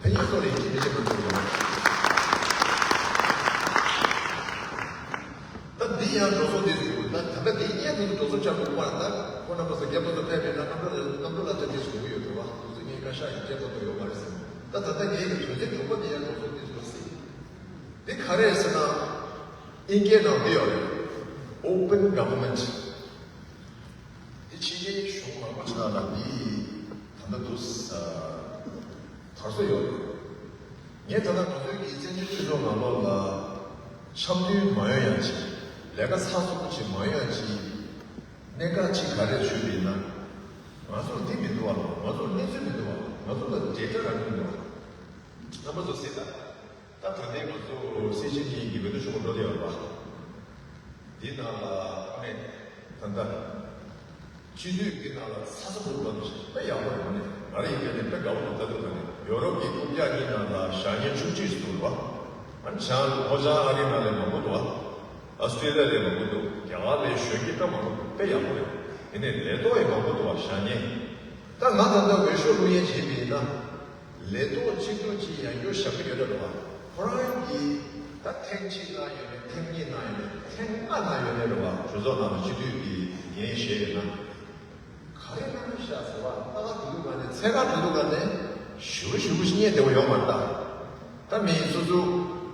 ཕ་ཡུལ་སོགས་ལ་ཡིན་གཅིག་མིན་གཅིག་མ་འགྲོ་རེད་བ། ད་འདི་ཡང་འགྲོ་སོང་འདི་ཟེར་དགོས། ད་ད་ལྟ་འདི་སྙན་ཐོ་འགྲོ་སོང་ཆགས་དགོས་པ་ད་ཁོ་རྣམ་པ་ཚོ་རྒྱ་པ་ཚོ་ཕེབས་པས་ན་གནམ་གྲུ་ལ་གནམ་གྲུ་ལ་ད་འདི་ཟེར་གི་ཡོད་རེད་བ། དེ་ཚོ་ངའི་བཀའ་ཤག་ཡིན་རྒྱ་པ་ཚོ་ཡོད་མ་རེད་ཟེར། ད་ད་ལྟ་ངའི་གི་དོན་ཚན་དྲུག་པ་འདི་ཡང་འགྲོ་སོང་འདི་ཟེར་སྲིད། འདི་ག་རེ་ཟེར་ན། ཨིན་སྐད་ནང་འདི་ཡོད་རེད། Open Government། འདི་ཕྱི་རྒྱལ་གཞུང་མང་པོ་ཅིག་ནང་ལ་འདི་ད་ལྟ་འདུག་ཟེར། དར་སྲོལ་ཡོད་རེད། ངས་ད་ལྟ་ང་ཚོའི་གི་བཙན་བྱོལ་སྤྱི་ཚོགས་ནང་ལོགས་ལ་འཆམ་མཐུན་མ་ཡོང་ཡ་ཅིག་ལས་ཀ་ཚགས་ཚུད་པོ་ཅིག་མ་ཡོང་ཡ་ཅིག་གནད་འགག་ཅིག་ག་རེ་ཞུས་པ་ཡིན་ན། ང་ཚོར་འདི་མི་འདུག་བ། ང་ཚོར་གནས་ཚུལ་མི་འདུག་བ། ང་ཚོ་ལ་data་རང་མི་འདུག་བ། རྣམ་པ་ཚོ་གཟིགས་དང་། ད་ད་ལྟའི་ང་ཚོ་སྲིད་སྤྱི་གཉིས་ཀྱི་འོས་བསྡུ་ཆུང་ངུ་འགྲོ་བསྡད་ཡོད་པ། འདི་ནང་ལ་ཨ་ནི་ད་ལྟ་སྤྱི་འཐུས་འདི་ནང་ལ་ཚ་ཚ་འུར་འུར་འགྲོ་དེ་དཔེ་ཡག་པོ་རེད། ཨ་ནི་ང་རང་ཡིན་ཀྱང་ནི་དཔེ་དགའ་པོ་འདུག་ད་དུང་ད་ནི་ཡོ་རོབ་ཀྱི་རྐུབ་བཀྱག་གཉིས་ནང་ལ་བཞག་ཉེན་བཅུ་གཅིག་ཟུར་བ། ཨ་ནི་བྱང་ལྷོ་བྱང་ཨ་རི་ནང་ལས་མང་པོ་འདུག་བ། ཨ་སི་ཀྲི་ལི་ཡ་ལས་མང་པོ་འདུག་རྒྱ་གར་ལས་གཞོན་སྐྱེས་དཔེ་མང་པོ་འདུག་དཔེ་ཡག་པོ་རེད། དེ་ནས་ལས་ཐོག་ཡང་མང་པོ་འདུག་བ་བཞག་ཉེན། ད་ང་ད་ལྟ་འོས་ཤོག་བླུག་ཡས་བྱེད་པ་ཡིན་ན། ལས་ཐོག་གཅིག་ཏུ་གཅིག་ཡང་སྐྱོར་བཞག་གི་ཡོད་རེད་བ། ཁོ་རང་གིས་ད་ཐེངས་གཅིག་གནང་ཡོད་མེད། ཐེངས་གཉིས་གནང་ཡོད་མེད། ཐེངས་ལྔ་གནང་ཡོད་མེད་རེད་བ། གྲོས་ཚོགས་ནང་ལ་སྤྱི་འཐུས་ཀྱི་འགན་བཞེས་ཡོད་ན། ག་རེ་གནང་གི་ཤག་ཟེར་བ། ལྟ་ག་འགྲོ་དུས་ག་ནས་འཚོལ་ག་འགྲོ་དུས་ག་ནས་ཞུ་ཞུ་ཞུ་སྙད་བདེ་བོ་ཡོང་མ་རེད་ད། ད་མི་སོ་སོ་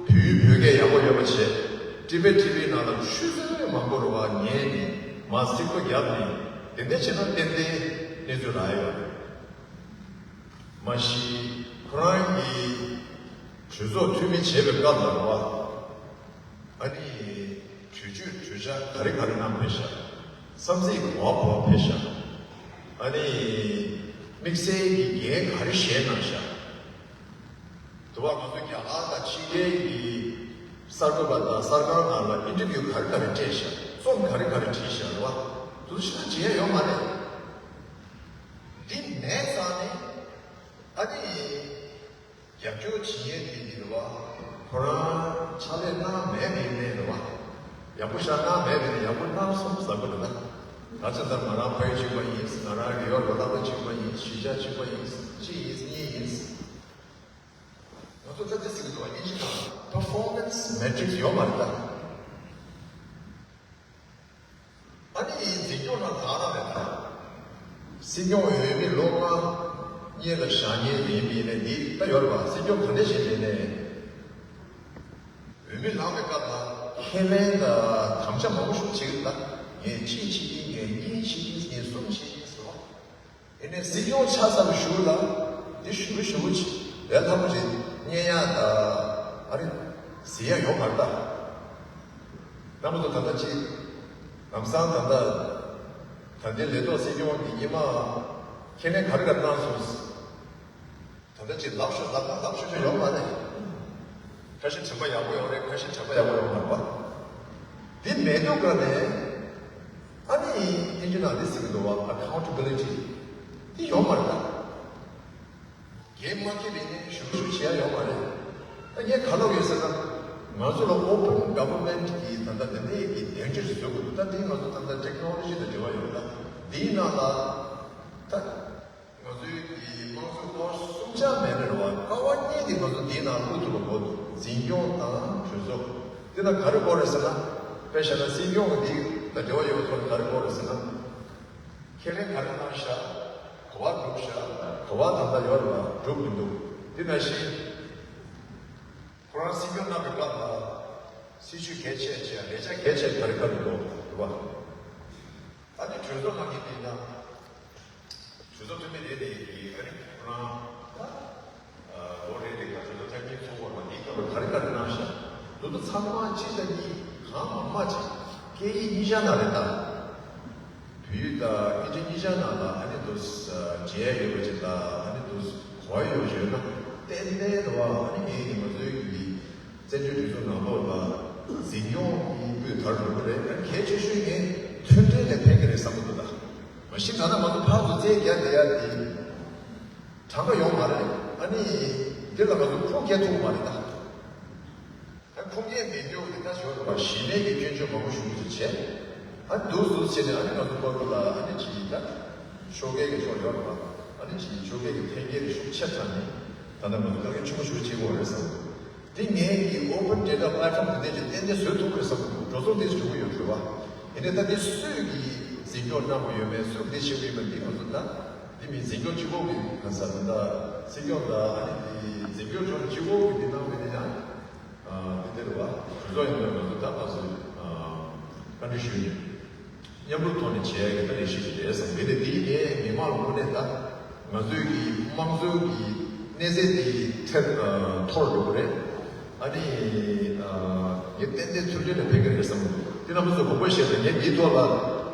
བོད་ཡིག་བོད་སྐད་ཡག་པོ་ཡོད་པ་བྱས། ཊི་བི་ཊི་བི་ནང་ལ་ཆུ་ཚོད་མང་པོ་རེད་བ། ཉན་ནས་མར་རྩིག་པ་བརྒྱབ་ནས་དེ་འདྲ་བྱས་ན་ཏན་ཏན་གནས་ཚུལ་རག་ཡ་ཡོད་རེད། མ་གཞི་ཁོ་རང་གིས་གྲོས་ཚོགས་འཐུས་མི་བྱས་པའི་སྐབས་ལ་རེད་བ། ཨ་ནི་གྲོས་ཆོད་གྲོས་འཆར་ག་རེ་ག་རེ་གནང་ཕེབས་ཤག་བསམ་ཚིག་ག་པར་ག་པར་ཕེབས་ཤག་ཨ་ནི་དམིགས་བསལ་གྱི་འགན་ག་རེ་བཞེས་གནང་ཤག་དུ་བ་ང་ཚོ་རྒྱ་གར་དང་ཕྱི་རྒྱལ་གྱི་གསར་འགོད་པ་དང་གསར་ཁང་ནང་ལ་ཨིན་ཊར་བིའུ་ག་རེ་ག་རེ་སྤྲད་ཤག་རྩོམ་ག་རེ་ག་རེ་བྲིས་ཤག་རེད་བ། དུ་ཤ་བྱེད་ཡ་ཡོད་མ་རེད། འདི་མེད་ཙང་ནི་ཨ་ནི་རྒྱབ་སྐྱོར་བྱེད་ཡས་དེ་འདི་རེད་བ། ཁོ་རང་ཕྱག་ལས་གནང་མེད་པའི་གནས་རེད་བ། ཡག་པོ་ཤ་གནང་མེད་པའི་གནས་ཡག་པོ་གནང་སོང་ཟེར་དགོས་རེད་ད། ད་ཆ་ཚང་ང་རང་ཕ་ཡུལ་གཅིག་པ་ཡིན། ང་རང་རི་ཡོར་ལ་ལྷག་པ་གཅིག་པ་ཡིན། གཞིས་ཆགས་གཅིག་པ་ཡིན། གཅིག་ཡིན་གཉིས་ཡིན། ང་ཚོ་ད་ལྟ་ཟེར་གྱི་འདུག་བ། དབྱིན་ཇི་ནང་performance metrics ཡོད་མ་རེད་ད། ཨ་ནི་འཛིན་སྐྱོང་ནང་གང་ལ་མེད་ད། སྲིད་སྐྱོང་འོས་མི་ལོ་ལྔ་སྔོན་ལ་བཞེངས་མཁན་ཡིན་པ་ཡིན་ནའི་འདི་ལྟ་ཡོད་རེད་བ། སྲིད་སྐྱོང་ག་འདྲ་ཞིག་ཡིན་ནའི་འོས་མི་ལངས་པའི་སྐབས་ལ་ཁས་ལེན་དང་དམ་བཅའ་མང་པོ་ཞིག་བྱེད་ཀྱི་རེད་ད། ངས་གཅིག་བྱེད་ཀྱི་ཡིན། ངས་གཉིས་བྱེད་ཀྱི་ཡིན། ངས་གསུམ་བྱེད་ཀྱི་ཡིན་ཟེར་བ། དེ་ནས་སྲིད་སྐྱོང་ཆགས་ཚར་བའི་གཞུག་ལ་འདི་ཞུ་ཞུ་ཅིག་ལས་སླ་པོ་རེད། སྙན་ཡག་ད་ཨ་རི་ཟེར་ཡ་ཡོད་མ་རེད་ད། རྣམ་པ་ཚོ་ད་ལྟ་ཅིག་ལམ་སང་ད་ལྟ་ད་ལྟའི་ལས་ཐོག་སྲིད་སྐྱོང་གི་སྔོན་མ་ཁས་ལེན་ག་རེ་ག་རེ་གནང་སོང་། ད་ལྟ་ཅིག་ལབ་ཤོག་ལབ་ན་ལབ་ཤོག་ཤོག་ཡོད་མ་རེད། ཁ་ཤས་དྲན་པ་ཡག་པོ་ཡོད་རེད། ཁ་ཤས་དྲན་པ་ཡག་པོ་ཡོད་མ་རེད་པ། འདི་མེད་དུས་ཀ་ནས་ཨ་ནི་དབྱིན་ཇི་ནང་འདི་ཟེར་གྱི་འདུག་བ། accountability འདི་ཡོད་མ་རེད་ད། འགན་མ་འཁྱེར་བའི་ནས་ཞུ་ཞུ་བྱེད་ཡ་ཡོད་མ་རེད། ད་ངས་ག་ལབ་ཡོད་ཟེར་ན། ང་ཚོ་ལ་open government གི་ད་ལྟ་འདི་འདྲའི་གི་དན་འདྲེ་བཟོ་དགོས་འདུག་ད་འདི་ང་ཚོ་ད་ལྟ་technology དང་འབྲེལ་བ་ཡོད་ད། འདིའི་ནང་ལ་ད་ང་ཚོའི་གི་དམངས་གཙོའི་ཀ་བ་གསུམ་ཆ་མེད་ན་རེད་བ། ཀ་བ་གཉིས་དེ་ང་ཚོ་འདིའི་ནང་བླུག་ཐུབ་པ་དགོས་འདུག་འཛིན་སྐྱོང་དང་གྲོས་ཚོགས། འདི་ན་ག་རེ་དགོས་རེད་ཟེར་ན། དཔེ་བཞག་ན་སྲིད་སྐྱོང་གི་འདི་དང་འབྲེལ་བ་ཡོད་པའི་ཐོག་ནས་ག་རེ་དགོས་རེད་ཟེར་ན། ཁས་ལེན་ག་རེ་གནང་ཤག་ག་བ་བསྒྲུབས་ཤག་ག་བ་ད་ལྟ་ཡོད་རེད་བ། གྲུབ་མི་འདུག་འདི་ནང་བཞིན་ཁོ་རང་སྲིད་སྐྱོང་གནང་བའི་སྐབས་ལ་སྲིད་ཇུས་གལ་ཆེ་ཆེ་ལས་འཆར་གལ་ཆེ་ག་རེ་ག་རེ་འདུག་རེད་བ། ད་ནི་གྲོས་ཚོགས་ནང་གི་དེ་ཡིན་ན། གྲོས་ཚོགས་འཐུས་མི་རེ་རེ་ཡིས་ཨ་ནི་ཁོ་རང་ད་ལོ་རེ་རེ་ལ་གྲོས་ཚོགས་ཐེངས་གཉིས་ཚོགས་པ་ལ་འདིའི་སྐབས་ལ་ག་རེ་ག་རེ་གནང་ཤག་འདི་ཚོ་ཚང་མ་གཅིག་དང་གཉིས་གང་མང་མང་ཅིག་སྐད་ཡིག་གཉིས་ཆ་ནང་རེད་ད། བོད་ཡིག་དང་ཨིན་ཇི་གཉིས་ཆ་ནང་ལ་ཨ་ནི་འདུག་མཇལ་ཡོད་པ་ཅིག་དང་ཨ་ནི་འདུག་གོ་ཡ་ཡོད་པ་ཅིག་ཡོད་ན་ཏན་ཏན་རེད་བ། ཨ་ནི་ངས་ང་ཚོའི་གི་བཙན་བྱོལ་སྒྲིག་འཛུགས་ནང་ལོགས་ལ་འཛིན་སྐྱོང་གི་སྤུས་དག་འགྲོ་གི་རེད། ཨ་ནི་གལ་ཆེ་ཤོས་ངས་མཐུན་སྒྲིལ་ལ་ཕན་གི་རེད་བསམ་གི་འདུག་ད་མ་གཞི་ད་ལྟ་ང་ཚོ་ཕར་ཚུར་རྩོད་རྒྱག་བསྡད་ཡ་དེ་གྲངས་ཀ་ཡོད་མ་རེད། ཨ་ནི་འདི་ལ་ང་ཚོ་ཁུངས་སྐྱེལ་ཐུབ་ཀྱི་མ་རེད་ད། ད་ཁུངས་སྐྱེལ་མེད་རྒྱུ་འདི་ལྟ་ཞོར་དུ་གཞི་མེད་ཀྱི་སྐྱོན་བརྗོད་མང་པོ་ཞུ་རྒྱུ་བྱས། ཨ་ནི་འདུག་འདུག་བྱས་ནས་ཨ་ནི་ང་ཚོ་བར་དུ་ལ་ཨ་ནི་ཅིག་ད་ཤོག་ཁའི་གི་ཕྱོགས་ཡོད་རེད་པ། ཨ་ནི་ཅིག་ཤོག་ཁའི་གི་འཐེན་འཁྱེར་ཤུགས་ཆེ་དྲགས་ནས་ད་ལྟ་ང་ཚོ་དཀའ་ངལ་ཆེན་པོ་ཞེ་པོ་ཅིག་ཡོང་གི་རེད་བསམ་གི་འདུག་འདི་ངས་ཀྱི་open data platform འདི་འདྲ་ཅིག་ཏན་ཏན་བཟོ་ཐུབ་ཀྱི་རེད་བསམ་གི་འདུག་འགྲོ་སོང་འདི་ཞུ་གི་ཡོད་རེད་པ། ཡིན་ནའི་ད་འདི་སུས་ཀྱི་འཛིན་སྐྱོང་གནང་དགོས་ཡོད་མེད་སུས་འདི་བྱེད་དགོས་ཡོད་མེད་འདི་ང་ཚོ་ད་འདི་མི་འཛིན་སྐྱོང་སྤྱི་ཁོག་གི་ག་ས་ད་ལྟ་སྲིད་སྐྱོང་ད་ཨ་ནི་འདི་འཛིན་སྐྱོང་ཕྱོགས་སྤྱི་ཁོག་གི་འདི་གནང་བ་ཡིན་ན་ཡང་། ཨ་དེ་དེ་རེད་བ། གྲོས་ཚོགས་ཡིན་ན་ང་ཚོ་ད་ག་ཚོད་ཨ་བཀའ་འདྲི་ཞུས་ནས་མཉམ་རུབ་ཐོག་ནས་བྱེད་ཡ་གི་ད་ལས་གཞི་ཞིག་རེད་བསམ། དེ་ནས་དེའི་ནས་མི་མང་ལ་དངོས་གནས་ད་ང་ཚོའི་གི་དམངས་གཙོའི་གི་གནས་ཚད་དེ་ཐེར་ཨ་མཐོར་འགྲོ་གི་རེད། ཨ་ནི་ཨ་ངས་ཏན་ཏན་མཐུན་སྒྲིལ་ལ་ཕན་གི་རེད་བསམ་གི་འདུག་དེ་རྣམ་པ་ཚོ་དགོངས་པ་བཞེས་དང་། ངས་འདིའི་ཐོག་ལ་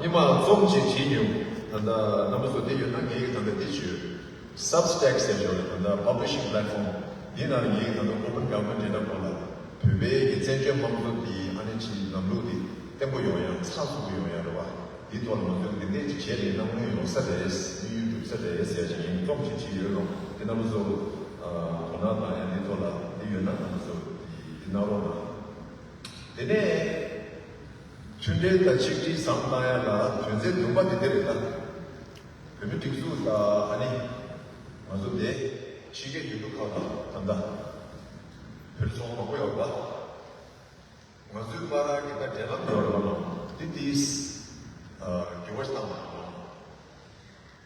སྔོན་མ་རྩོམ་ཅིག་བྲིས་མྱོང་། ད་ལྟ་རྣམ་པ་ཚོ་འདི་ཡོད་ན་ངས་ད་ལྟ་འདི་བྱོས། Substack ཟེར་ཡོད་རེད། ད་ལྟ་publishing platform འདི་ནང་ལ་ངས་ད་ལྟ་open government data སྐོར་ལ་བོད་པའི་གི་བཙན་བྱོལ་དམངས་གཙོ་འདི་ཨ་ནི་ཅིག་ལམ་ལུགས་འདི་བརྟན་པོ་ཡོང་ཡ་ཚགས་ཚུད་པོ་ཡོང་ཡ་རེད་བ། འདིའི་ཐོག་ལ་ང་ཚོས་འདི་འདྲས་ཅིག་བྱས་ནས་གནང་མུས་ཡོང་ས་རེད། དམིགས་ཡུལ་འགྲུབ་ས་རེད་ཟེར་ཡ་ཅིག་ངས་རྩོམ་ཅིག་བྲིས་ཡོད་རུང་འདི་རྣམ་པ་ཚོ་ཨ་དོ་སྣང་གནང་ཡ། འདིའི་ཐོག་ལ་འདི་ཡོད་ན་རྣམ་པ་ཚོ་འདི་གནང་རོགས་གནང་། དེ་ནས་མཐུན་སྒྲིལ་དང་ཆིག་སྒྲིལ་བཟང་བཏང་ཡ་ལ་དོན་ཚན་བདུན་པ་འདི་འདི་རེད་ད། བོད་མི་སྒྲིག་འཛུགས་དང་ཨ་ནི་ང་ཚོ་དེ་ཕྱི་རྒྱལ་ཡུལ་གྲུ་ཁག་ལ་ད་ལྟ་བོད་རིགས་ཚོགས་པ་མང་པོ་ཡོད་པ། ང་ཚོའི་བར་གྱི་ད་འབྲེལ་ལམ་ཡོད་རེད་པ། འདི་དེས་འགྱུར་བ་བཏང་མ་རེད་པ།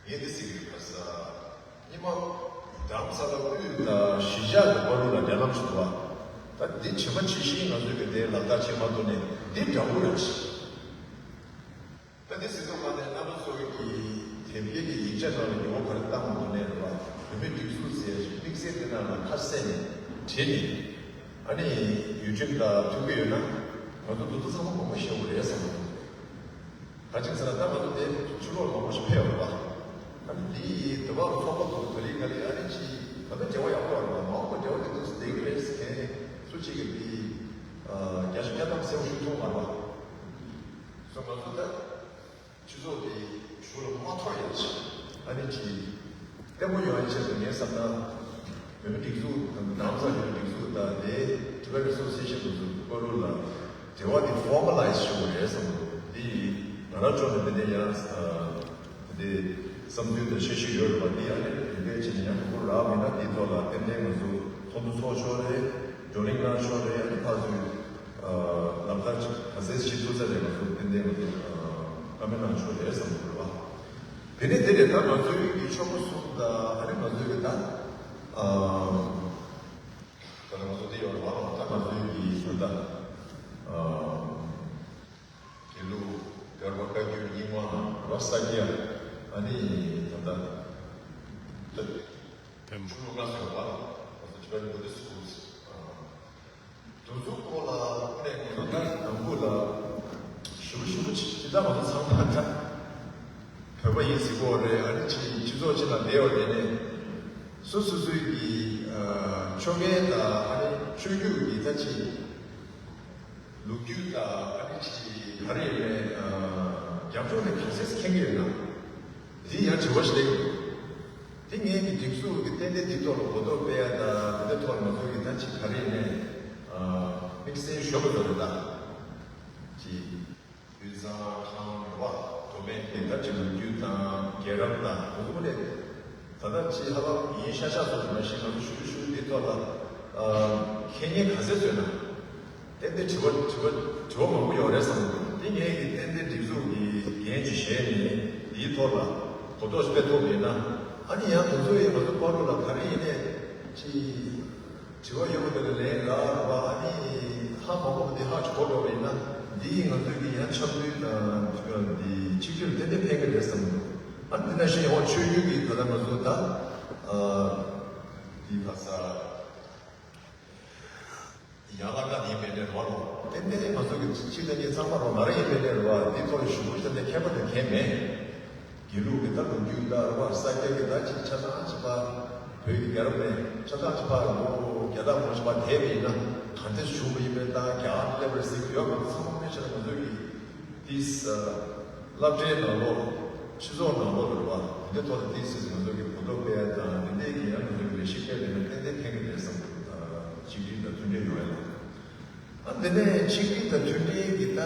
ངས་འདི་ཟེར་གྱི་ཡོད་པ་ས། སྔོན་མ་རྡ་རམ་ས་ལ་དབུས་དང་གཞིས་ཆགས་ཀྱི་བར་ལ་འབྲེལ་ལམ་ཞིག་འདུག་པ། ད་འདི་ཇི་མ་ཇི་བཞིན་ང་ཚོའི་གི་དེ་ལག་བསྟར་བྱེད་མ་ཐུབ་ནས་འདི་འདྲ་བོ་རེད། ད་འདི་ཟེར་དུས་ག་ནས་རྣམ་པ་ཚོ་གི་དེབ་སྐྱེལ་གྱི་ཡིག་ཆ་ནང་ལ་འགྱུར་བ་ག་རེ་བཏང་མ་ཐུབ་ནས་རེད་པ། བོད་མི་སྒྲིག་འཛུགས་ཟེར་ཡ་ཞིག་དམིགས་བསལ་དེ་ནང་ལ་ཁ་གསལ་ནས་བྲིས་ནས་ཨ་ནི་ཡུལ་ཁྲིམས་དང་མཐུན་གྱི་ཡོད་ན་ང་ཚོ་འདི་ཚོ་ཚང་མ་དགོངས་པ་བཞེས་དགོས་རེད་བསམ་གྱི་འདུག་ག་ཅིག་ཟེར་ན་ད་ང་ཚོ་དེ་ཕྱི་ལོགས་མང་པོ་ཞིག་ཕེབས་ཡོད་རེད་པ། ཨ་ནི་འདི་དེ་བར་ཚོགས་པ་དང་ག་ལེ་ག་ལེ་ཨ་ནི་ཅིག་ ད་ལྟ་འབྲེལ་བ་ཡག་པོ་ཡོད་རེད་པ། མ་འོངས་པ་འབྲེལ་བ་དེ་ཚོ་ལྡན་གྱི་རེད་ཟེར་མཁན་སུ་གཅིག་གིས་དེ་བརྒྱ་ཆ་བརྒྱ་ཐམ་གསལ་པོ་ཞུ་ཐུབ་མ་རེད་པ། སོ་ང་ཚོ་ད། སྤྱི་ཚོགས་དེ་གཞུང་ལ་མ་ཐོར་ཡག་ཆེད། ཨ་ནི་ཅིག་བརྟན་པོ་ཡོང་ཡག་ཆེད་དུ་ངས་བསམ་ན། བོད་མི་སྒྲིག་འཛུགས་དང་ནང་ཚང་བོད་མི་སྒྲིག་འཛུགས་དང་དེ་Tibet Resource Association དུ་བཀོད་རོགས་ལ་འབྲེལ་བ་དེ་formalize ཞུ་དགོས་རེད་བསམ་འདུག་དེ་ང་རང་ཕྱོགས་ནས་དེ་འདྲ་ཡང་དེ་བསམ་ཚུལ་དང་འཆར་གཞི་ཡོད་རེད་པ། དེ་ཡང་ནས་དེ་འདྲ་བྱས་ནས་ཡང་དགོས་རག་མེད་ན་དེའི་ཐོག་ལ་ཏན་ཏན་ང་ཚོ་ཚོགས་འདུ་ཚོགས་ཆོག་རེད། བགྲོ་གླེང་གནང་ཆོག་རེད། ཨ་ནི་ཕར་ཚུར་ལག་བསྟར་ག་ཚད་བྱེད་ཐུབ་ས་རེད། ང་ཚོ་ཏན་ཏན་ང་ཚོ་བཀའ་མོལ་གནང་ཆོག་རེད་བསམ་གྱི་འདུག་རེད་བ། དེ་ནས་དེ་ནས་ད་ང་ཚོའི་གི་ཆོལ་ཁ་གསུམ་དང་ཨ་ནི་ང་ཚོའི་གི་ད་ད་ལྟ་ང་ཚོ་དེ་ཡོད་རེད་བ། ད་ང་ཚོའི་གི་ད་ལྟ་དགེ་ལུགས་བོད་པ་བཀའ་བརྒྱུད་རྙིང་མ་རེད་བ། ས་སྐྱ་ཨ་ནི་ད་ལྟ་ཆུ་ལུག་ལྔ་ཟེར་བ་ང་ཚོ་Tibetan Buddhist Schools དེ་ཚོའི་སྐོར་ལ་དངོས་གནས་ང་ཚོ་ད་ནང་ཁུལ་ལ་ཞུ་ཞུ་ཅི་ད་ང་ཚོ་ཚང་མ་ད་བོད་པ་ཡིན་ཟེར་གོ་རེད། ཨ་ནི་ཅི་སྤྱི་ཚོགས་ཅིག་ལ་བསྡད་ཡོད་དེ་ནས་སོ་སོ་སོའི་གི་ཆོ་གའི་ད་ཨ་ནི་ཆོས་བརྒྱུད་ཀྱི་ད་ཅི་ལོ་རྒྱུས་དང་ཨ་ནི་ཅི་ག་རེ་ཡིན་ནའི་རྒྱབ་ལྗོངས་ནས་ག་ཚད་མཁྱེན་གྱི་ཡོད་ན། འདི་ཡང་དྲི་བ་ཞིག་སླེབས་ཡོད། དེ་ངས་ཀྱི་སྒྲིག་འཛུགས་ཀྱི་ཏན་ཏན་འདི་ཐོག་ལ་གོ་རྟོགས་སྤེལ་ཡ་དང་འདི་འདྲ་ཐོག་ལ་ང་ཚོ་གི་ད་ཅི་ག་རེ་ཡིན་ནའི་དམིགས་བསལ་ཞོག་པ་ཚོ་རེད་ད། ཅི། དབུས་གཙང་ཁང་རེད་བ། མདོ་སྨད་དེ་ད་ཅི་ལོ་རྒྱུས་དང་རྒྱལ་རབས་དང་དེ་ཚོ་ནས་ད་ལྟ་ཅི་ཧ་ལམ་ཡིན་ཤ་ཤ་སོགས་མ་གཞི་ང་ཚོ་ཞུ་ཞུ་འདི་ཐོག་ལ་མཁྱེན་མཁན་ག་ཚད་ཡོད་ན། ཏན་ཏན་དྲི་བ་དྲི་བ་དྲི་བ་མང་པོ་ཡོད་རེད་བསམ་འདུག་དེ་ངས་ཀྱི་ཏན་ཏན་སྒྲིག་འཛུགས་ཀྱི་འགན་ཅིག་བཞེས་ནས་དེའི་ཐོག་ལ་གོ་རྟོགས་སྤེལ་ཐུབ་མེད་ན། ཨ་ནི་ཡང་དེ་ཚོ་ཡི་ང་ཚོ་བར་དུ་ལ་ག་རེ་ཡིན་ནས་ཅི་དྲི་བ་ཡོད་པ་དེ་ལ་ལན་རག་རེད་བ། ཨ་ནི་ཧ་མ་གོ་བ་དེ་ཧ་ཅིག་གོ་འགྲོ་བ་ཡིན་ན་འདི་ཡིས་ང་ཚོའི་གི་ཡང་འཆམ་མཐུན་དང་འདི་གཅིག་གྱུར་ཏན་ཏན་ཕན་གི་རེད་བསམ་འདུག་ཨ་ནི་དེ་ནང་བཞིན་ཡང་ཆོས་བརྒྱུད་ཀྱི་ད་ལྟ་ང་ཚོ་ད་འདི་ཁ་ས། ཡང་ལ་ཀ་ཡིན་པའི་ནས་རོ། ཏན་ཏན་ང་ཚོ་གི་ཕྱི་ལ་ཉིན་ཚང་མ་རོ་ང་རང་ཡིན་པའི་ནས་རོ། འདི་ཐོག་ལ་ཞུ་བ་ཞུ་ནས་མཁས་པ་དང་མཁས་མེད། དགེ་ལུགས་ཀྱི་ད་ལོ་རྒྱུས་ད་རོ། ས་སྐྱ་གི་ད་ཅིག་ཆ་ཚང་ཅིག་པ། བོད་ཀྱི་རྒྱལ་རབས་ནས་ཆ་ཚང་ཅིག་པ་ལོ་རྒྱ་ད་མོ་ཞིག་པ་དེ་བས་ན་ག་འདྲ་བྱུང་བ་ཡིན་པའི་ད་རྒྱ་ལེབ་རེ་ཟིག་ཡོད་པ་ཚང་མ་མེད་ཆ་ང་ཚོ་གི་ཏིས། སློབ་གྲྭའི་ནང་ལོགས། སྤྱི་ཚོགས་ནང་ལོགས་རེད་བ། འདི་ཐོག་ཏུ་ཏིས་ང་ཚོ་གི་གོ་རྟོགས་སྤེལ་ཡ་དང་འདི་འདྲའི་གི་ཡང་ང་ཚོ་གི་ལས་གཞི་སྤེལ་ནས་ཏན་ཏན་ཕན་གི་རེད་བསམ་གི་འདུག་ད་ཆིག་སྒྲིལ་དང་མཐུན་སྒྲིལ་ཡོང་ཡ་ལ། ཨ་འདི་ནས་ཆིག་སྒྲིལ་དང་མཐུན་སྒྲིལ་གི་ད་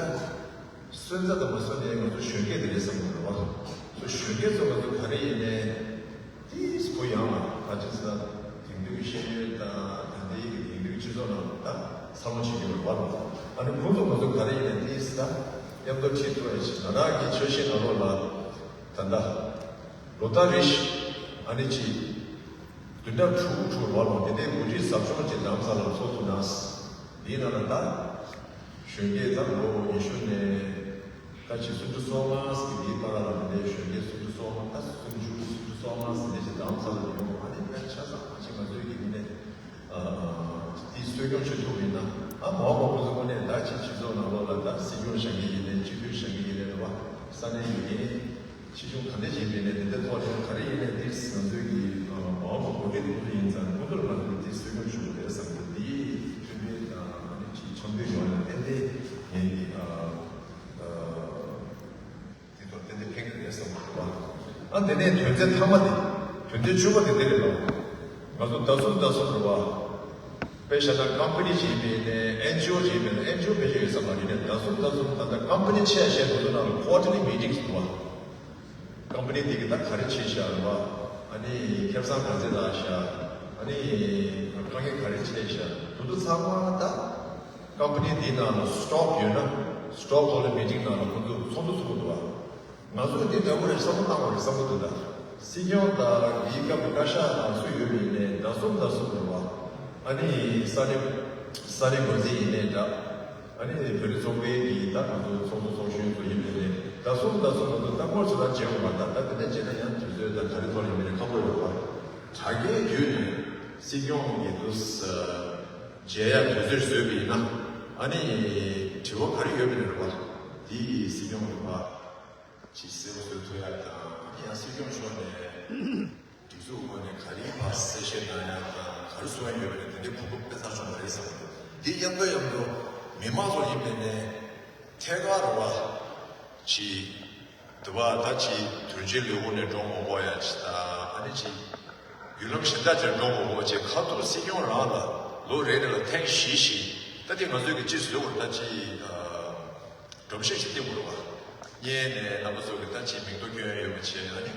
སོན་རྩ་དང་མ་སོན་ནས་ང་ཚོ་གཞོན་སྐྱེས་དེ་རེད་བསམ་གི་འདུག་བ། ཚོ་གཞོན་སྐྱེས་ཚོ་ང་ཚོ་ག་རེ་ཡིན་ནའི། ཏིས་བུ་ཡང་ལ་ད་ཅི་ཟེར་ན་དེང་དུས་ཀྱི་ཤེས་ཡོན་དང་ད་ལྟའི་གི་དེང་དུས་ཀྱི་སྤྱི་ཚོགས་ནང་ད་འཚར་ལོངས་བྱེད་ཀྱི་ཡོད་པ་རེད། ཨ་ནི་ཁོང་ཚོ་ང་ཚོ་ག་རེ་ཡིན་ནའི་ཏིས་ད་མཉམ་དུ་ཁྲིད་ཐུབ་ཡ་ཞིག་ང་རང་གི་འཆར་གཞི་ནང་ལོགས་ལ་ད་ལྟ་ལོ་ལྟར་རེ་བཞིན་ཨ་ནི་ཅི་བདུན་ཕྲག་དྲུག་དྲུག་རེད་བ། ལོ་དེ་འདྲའི་གོ་སྒྲིག་ཟབ་སྦྱོང་ཅིག་རྡ་རམ་ས་ལར་ཚོགས་ཐུབ་ན། འདིའི་ནང་ལ་ད། གཞོན་སྐྱེས་ད་ལོ་ཉི་ཤུ་ནས་ད་ཅི་སུམ་ཅུ་སོ་ལྔ་ཟེར་གྱི་འདིའི་བར་ལ་འདི་གཞོན་སྐྱེས་སུམ་ཅུ་སོ་ལྔ་ད་སུམ་ཅུ་སུམ་ཅུ་སོ་ལྔ་ཟེར་འདི་ཅི་རྡ་རམ་ས་ལ་ཡོང་ཨ་ནི་ད་ཆ་ཚང་ཅིག་ང་ཚོའི་གི་འདི་ནས་ཨ་འདི་གསོ་སྐྱོང་བྱེད་ཐུབ་མིན་ན་ཨ་མ་འོངས་པ་ཁོ་ཚོ་དངོས་གནས་ད་ཅི་སྤྱི་ཚོགས་ནང་ལོགས་ལ་ད་སྲིད་སྐྱོང་བཞེངས་གི་ཡིན་ནའི་སྤྱི་འཐུས་བཞེངས་གི་ཡིན་ནའི་རེད་བ། ས་གནས་ཡོད་མཁན་ཆེ་ཆུང་ག་འདྲ་ཡིན་པའི་ནས་དེ་འདྲ་ཐོག་ནས་ག་རེ་ཡིན་ནའི་འདི་ང་ཚོའི་གི་མ་འོངས་པ་འགོ་ཁྲིད་ཁོ་ཚོ་ཡིན་ཙང་ཁོ་ཚོར་ང་ཚོས་འདི་གསོ་སྐྱོང་ཞུ་དགོས་རེད་བསམ་གི་འདི་མཐུན་སྒྲིལ་དང་ཨ་ནི་ཅིག་འཆམ་མཐུན་ཡོང་ཡ་ཏན་ཏན་ངས་ཀྱི་ཨ་ཨ་འདི་ཐོག་ཏན་ཏན་ཕན་གི་རེད་བསམ་གི་འདུག་བ། ཨ་དེ་ནས་དོན་ཚན་མཐའ་མ་དེ་དོན་ཚན་བཅུ་པ་དེ་འདི་རེད་ལོ། ང་ཚོ་ཟླ་གསུམ་ཟླ་གསུམ་རེད་བ། དཔེ་བཞག་ན་ཀམ་པ་ནི་ཅིག་ཡིན་པའི་ནས་ཨེན་ཇི་ཨོ་ཅིག་ཡིན་པའི་ནས་ཨེན་ཇི་ཨོ་ཕལ་ཆེར་ཡོད་ས་མ་རེད་ནས་ཟླ་གསུམ་ཟླ་གསུམ་ད་ལྟ་ཀམ་པ་ནི་ཆེ་ཤས་དེ་ཚོ་ནང་ལ་ཀོ་ཊར་ལི་མི་ཊིང་འདུག་བ། ཀམ་པ་ནི་དེ་གི་ད་ག་རེ་བྱས་ཤག་རེད་བ། ཨ་ནི་ཁེ་བཟང་ག་ཚད་ལགས་ཤག་ཨ་ནི་དཀའ་ངལ་ག་རེ་འཕྲད་ཤག་དེ་ཚོ་ཚང་མ་ད་ཀམ་པ་ནི་དེའི་ནང་ལ་སི་ཊོག་ཡོད་ན་སི་ཊོག་ཧོལ་ཌར་མི་ཊིང་ནང་ལ་ཁོང་ཚོ་ཚོགས་འདུ་ཚོགས་ཀྱི་འདུག་བ། ང་ཚོས་འདི་འདྲ་པོ་རེད་བསམ་བློ་བཏང་བ་རེད་བསམ་གྱི་འདུག་ད་སྲིད་སྐྱོང་དང་འདིའི་སྐབས་ཀྱི་བཀའ་ཤག་དང་སུ་ཡོད་པ་ཡིན་ནའི་ཟླ་གསུམ་ཟླ་གསུམ་རེད་བ། ཨ་ནི་ས་གནས་ས་གནས་འགོ་འཛིན་ཡིན་ནའི་འདྲ། ཨ་ནི་བོད་རིགས་ཚོགས་པའི་གི་ད་ང་ཚོ་ཚོགས་གཙོ་ཚོགས་གཞོན་ཚོ་ཡིན་པ་ནས་ཟླ་གསུམ་ཟླ་གསུམ་ང་ཚོ་ལྟད་མོ་ཚོ་ད་མཇལ་བ་མ་ད་ད་དེ་འདྲ་བྱས་ན་ཡང་དུས་ཚོད་ད་ག་རེ་ཐོག་ཡིན་པ་ནས་ཁག་པོ་ཡོད་པ། དྲ་རྒྱའི་བརྒྱུད་ནས་སྲིད་སྐྱོང་གི་དུས་མཇལ་ཡ་དུས་ཚོད་བཟོས་པ་ཡིན་ན་ཨ་ནི་དྲི་བ་ག་རེ་ཡོད་པ་ནས་རེད་བ། འདི་ཡི་སྲིད་སྐྱོང་རེད་བ། ཅིག་གསལ་པོ་བཟོ་ཐུབ་ཡ་དང་ཨ་ནི་ཡང་སྲིད་སྐྱོང་ཕྱོགས་ནས། སྒྲིག་འཛུགས་ངོས་ནས་ག་རེ་ཕར་གསལ་བཤད་གནང་ཡ་དང་ག་རེ་གསུང་ཡ་ཡོད་པ་རེད། དེ་འདྲའི་གོ་སྐབས་དཔེ་མཚར་བྱུང་བ་རེད་བསམ་གྱི་འདུག་དེ་མཉམ་དུ་མཉམ་དུ་མི་མང་ཚོ་ཡིན་པའི་ནས་ཐད་ཀར་རེད་བ། ཅིག་དུ་བ་ད་ཅིག་དོན་ཆེན་ལས་ཁུངས་ནས་འགྲོ་མ་དགོས་ཡ་ཅིག་ད་ཨ་ནི་ཅིག་བརྒྱུད་ལམ་གཞན་དག་ཅིག་འགྲོ་མ་དགོས་ཅིག་ཁ་ཐུག་སྲིད་སྐྱོང་རང་ལ་ལོ་རེ་རེ་ལ་ཐེངས་བཞི་བཞི་ད་དེ་ང་ཚོས་ཀྱི་ཅིག་བཟོས་བར་ད་ཅིག་སྒྲོམ་གཞི་ཞིག་བཏིང་དགོས་རེད་བ། གཉིས་ནས་རྣམ་པ་ཚོ་གི་ད་ཅིག་མིང་ཐོ་སྐྱོན་ཡ་ཡོད་པ་བྱས་ཨ་ནི།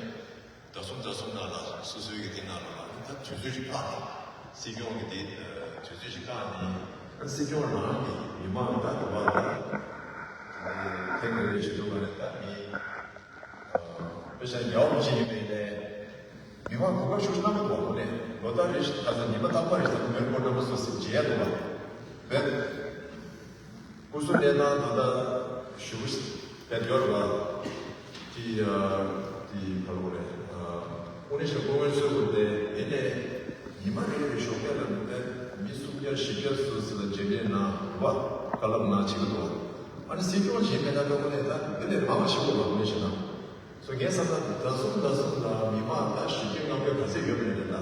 ཟླ་གསུམ་ཟླ་གསུམ་ནང་ལ་སོ་སོའི་གི་དེ་ནང་ལ་ད་དུས་ཚོད་ཅིག་བཀག་ནས་སྲིད་སྐྱོང་གི་དེ་དུས་ཚོད་ཅིག་བཀག་ནས་སྲིད་སྐྱོང་རང་གི་མི་མང་ད་དུ་བ་ད་ཐེངས་རེ་རེ་བྱེད་དུས་ལ་ད་མི་དཔེ་ཆ་རྒྱ་བོ་ཅིག་ཡིན་པའི་ནས་མི་མང་གོ་སྐབས་ཤུགས་ཆེ་གནང་གི་འདུག་བ། ཁོ་ནས་ལོ་ལྟར་རེ་བཞིན་ད་ཚ་ཉི་མ་རྟག་པར་རེ་ད་མོན་གྷོ་རྣམ་པ་ཚོ་སྲིད་མཇལ་འདུག་བ། བས། སྐུ་གཟུགས་གནས་སྟངས་ད་ལྟ་ཞུ་བ་ཞིག་བསྡད་ཡོད་རེད་བ། དེ་ཡ་དེ་ག་ལོ་རེད། དངོས་གནས་ཞེ་དྲག་སྐུ་ངལ་གསོ་དགོས་ཏེ་ཡིན་ནའི་ཉི་མ་རེ་རེ་ཞོགས་ཀས་ལ་ནུབ་པའི་མི་སུམ་བརྒྱ་བཞི་བརྒྱ་སུ་སི་ལ་མཇལ་འཕྲད་གནང་རེད་བ། བཀའ་སློབ་གནང་བྱེད་ཀྱི་འདུག་ཨ་ནི་སྲིད་སྐྱོང་བྱེད་མེད་ན་ཀ་ཁོ་ནས་ད་འདི་ལས་མང་བ་ཞིག་དགོས་པ་དངོས་གནས་བྱས་ན། སོ་ངས་བསམ་ན་ཟླ་གསུམ་ཟླ་གསུམ་ལ་མི་མང་ལ་ཞི་བདེ་རྔམ་པའི་ག་ཚད་ཡོད་མེད་ལ་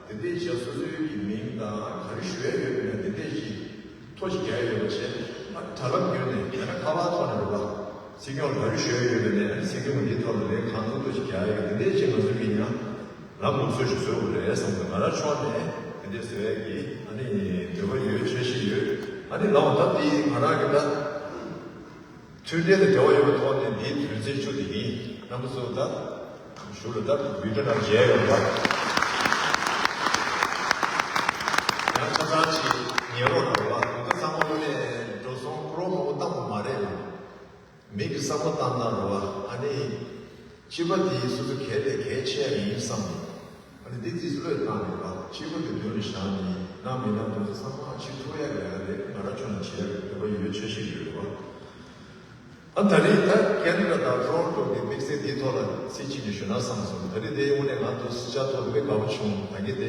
དེ་འདྲས་བྱས་སོ་སོའི་གི་མིང་དང་ག་རེ་ཞུ་ཡ་ཡོད་མེད་ལ་དེ་འདྲས་ཀྱི་ཐོ་ཞིག་རྒྱག་ཡ་ཡོད་པ་བྱས་ཨ་དྲ་ལམ་བརྒྱུད་ནས་ཡང་ན་ཁ་པར་ཐོག་ནས་རེད་པ། སྲིད་སྐྱོང་ག་རེ་ཞུ་ཡ་ཡོད་མེད་ལ་སྲིད་སྐྱོང་འདིའི་ཐོག་ལ་ལས་གང་ཐུབ་ཐུབ་ཞིག་རྒྱག་ཡ་ཡོད་དེ་འདྲས་ཀྱི་ང་ཚོ་གི་ཡང་ལམ་ལུགས་སྲོལ་ཞིག་བཟོ་དགོས་རེད་བསམ་གི་ང་རང་ཕྱོགས་ནས་དེ་འདྲས་བཟོ་ཡ་གི་ཨ་ནི་འདོད་པ་ཡོད་འཆར་གཞི་ཡོད་ཨ་ནི་ལའང་ད་དེ་ང་རང་གི་ད། མཐུན་སྒྲིལ་དང་འབྲེལ་བ་ཡོད་པའི་ཐོག་ནས་འདིའི་དོན་ཚན་བཅུ་དེ་ཡིན། རྣམ་པ་ཚོ་ད་གཞུག་ལ་ད་བི་ཌི་ཡོ་ནང་མཇལ་ཡོང་བ། ཡང་ཆ་ཚང་ཅིག་ཉན་རོགས་གནང་རོགས། ད་ཚང་མ་ལོ་ནས་འགྲོ་སོང་ཁོ་རང་མང་པོ་བཏང་བ་མ་རེད་ལ། མི་གི་བསམ་བློ་བཏང་གནང་རོགས། ཨ་ནི། སྤྱི་པ་དེ་སོ་སོ་གལ་ཏེ་གལ་ཆེ་ཡ་ཡིན་བསམ་ནས། ཨ་ནི་འདི་རྩིས་བློས་བཏང་ནས་ར་སྤྱི་པ་དེ་མདུན་ལ་བཞག་ནས་གནང་མི་གནང་དེ་ཚོ་ཚང་མ་ཕྱི་ཐུག་ཡ་ལས་ཀ་རེད། ང་རང་ཕྱོགས་ནས་བྱེད་ཡ་གི་འདོད་པ་ཡོད་འཆར་གཞི་ཡོད་རེད་བ། ཨ་ད་རེས་ད་ཁེ་ན་ཌ་དང་ཊོ་རོན་ཊོ་གི་དམིགས་བསལ་འདིའི་ཐོག་ལ་ཚིག་གཅིག་ནས་ཞུ་ན་བསམ་སོང་། ད་རེས་དེ་དངོས་གནས་ང་ཚོ་སྤྱི་ཚོགས་ཐོག་ལ་དཔེ་དགའ་པོ་བྱུང་། ད་གིན་དེ་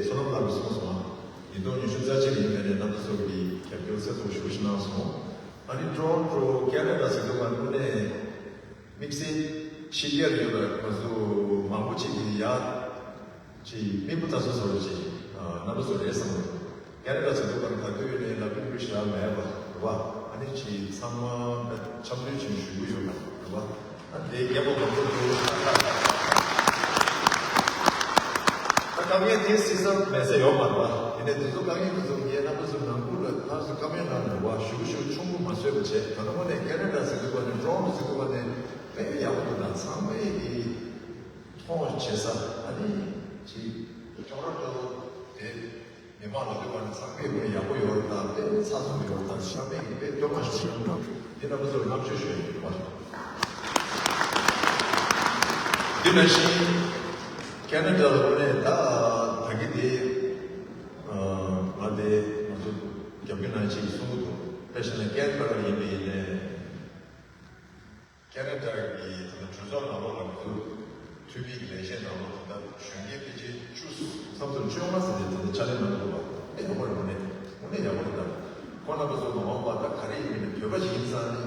བསོད་ནམས་ལགས་ཀྱིས་གསུངས་སོང་། ཉིས་སྟོང་ཉི་ཤུ་རྩ་གཅིག་ལ་ཡིན་པ་ནས་རྣམ་པ་ཚོ་གི་རྒྱབ་སྐྱོར་གསལ་ཐོག་ཞུ་ཞུ་གནང་སོང་། ཨ་ནི་ཊོ་རོན་ཊོ་ཁེ་ན་ཌ་ཟེར་དུས་ང་དངོས་གནས་དམིགས་བསལ་ཕྱི་རྒྱལ་ཡོད་པ་ང་ཚོ་མང་པོ་ཅིག་གིས་ཡ་ཅིག་མིག་པོ་ལྟ་ཚོད་བཟོ་རོགས་ཅིག་རྣམ་པ་ཚོ་རེད་བསམ་གི་འདུག་ཁེ་ན་ཌ་ཟེར་དུས་ང་ག་དུས་ཡོད་ནས་ལབ་རྒྱུ་ཞེ་དྲག་མེད་པ་རེད་བ། ཨ་ནི་ཅིག་ཚང་མ་འཆམ་མཐུན་ཅིག་ཞུ་གི་ཡོད་པ་རེད་བ། ཨ་དེ་རྒྱལ་པོ་མང་པོ་འདུག་ད་དཀའ་ངལ་དེ་སེལ་ས་མེད་ས་ཡོད་མ་རེད་བ། དེ་ནས་དེ་ཚོ་དཀའ་ངལ་དེ་ཚོ་ངས་རྣམ་པ་ཚོ་ནང་ཁུལ་ལ་ཕར་ཚུར་བཀའ་མོལ་གནང་ནས་བ་ཞུ་གི་ཞུ་གི་ཆུང་པོ་མ་བཟོས་པ་བྱས། ད་ལྟ་དངོས་གནས་ཁེ་ན་ཌ་ཟེར་དུས་བ་ནས་ཊོ་རོན་ཊོ་ཟེར་དུས་བ་ནས་དཔེ་ཡག་པོ་འདུག་ད་ཚང་མས་ཀྱི་མཐོང་བྱེད་ས་ཨ་ནི་ཅིག་ཊོ་རོན་ཊོ་དེ། མི་མང་ལ་ལྟོས་པ་ནི་ཚང་མས་དངོས་ཡག་པོ་ཡོད་རེད་དང་དཔེ་ཚགས་ཚུད་ཡོད་རེད་དང་ཤ་མེད་ཀྱི་དཔེ་སྐྱོ་མ་ཞིག་ཡོད་རེད། འདི་རྣམ་པ་ཚོར་བསྔགས་བརྗོད་ཞུ་ཡ་ཡིན་པ། འདི་ནང་བཞིན་ཁེ་ན་ཌ་ལ་དངོས་གནས་ད་ད་གི་དེ་ང་དེ་ང་ཚོ་རྒྱབ་སྐྱོར་གནང་ཆེད་ཀྱི་གསུང་གི་འདུག་དཔེ་བཞག་ན་ཀན་བྷ་ར་ཡིན་པ་ཡིན་ནའི། ཁེ་ན་ཌ་གི་ད་ལྟ་གྲོས་ཚོགས་ནང་ལོགས་ལ་ང་ཚོ་འཐུས་མི་གི་ལས་བྱེད་ནང་ལོགས་ད་ལྟ་གཞོན་སྐྱེས་ཕལ་ཆེར་བཅུ་སུམ་ཅུ་བཅོ་ལྔ་ཙམ་དེ་ད་ལྟ་ཕྱག་ལས་གནང་འདུག་བ། ཨེ་ཡག་པོ་རེད། དངོས་གནས་དངོས་གནས་ཡག་པོ་རེད། ད་ཁོང་རྣམ་པ་ཚོ་མ་འོངས་པ་ད་ག་རེ་ཡིན་མིན་ནས་བོད་པ་ཞིག་ཡིན་ཙང་ནི་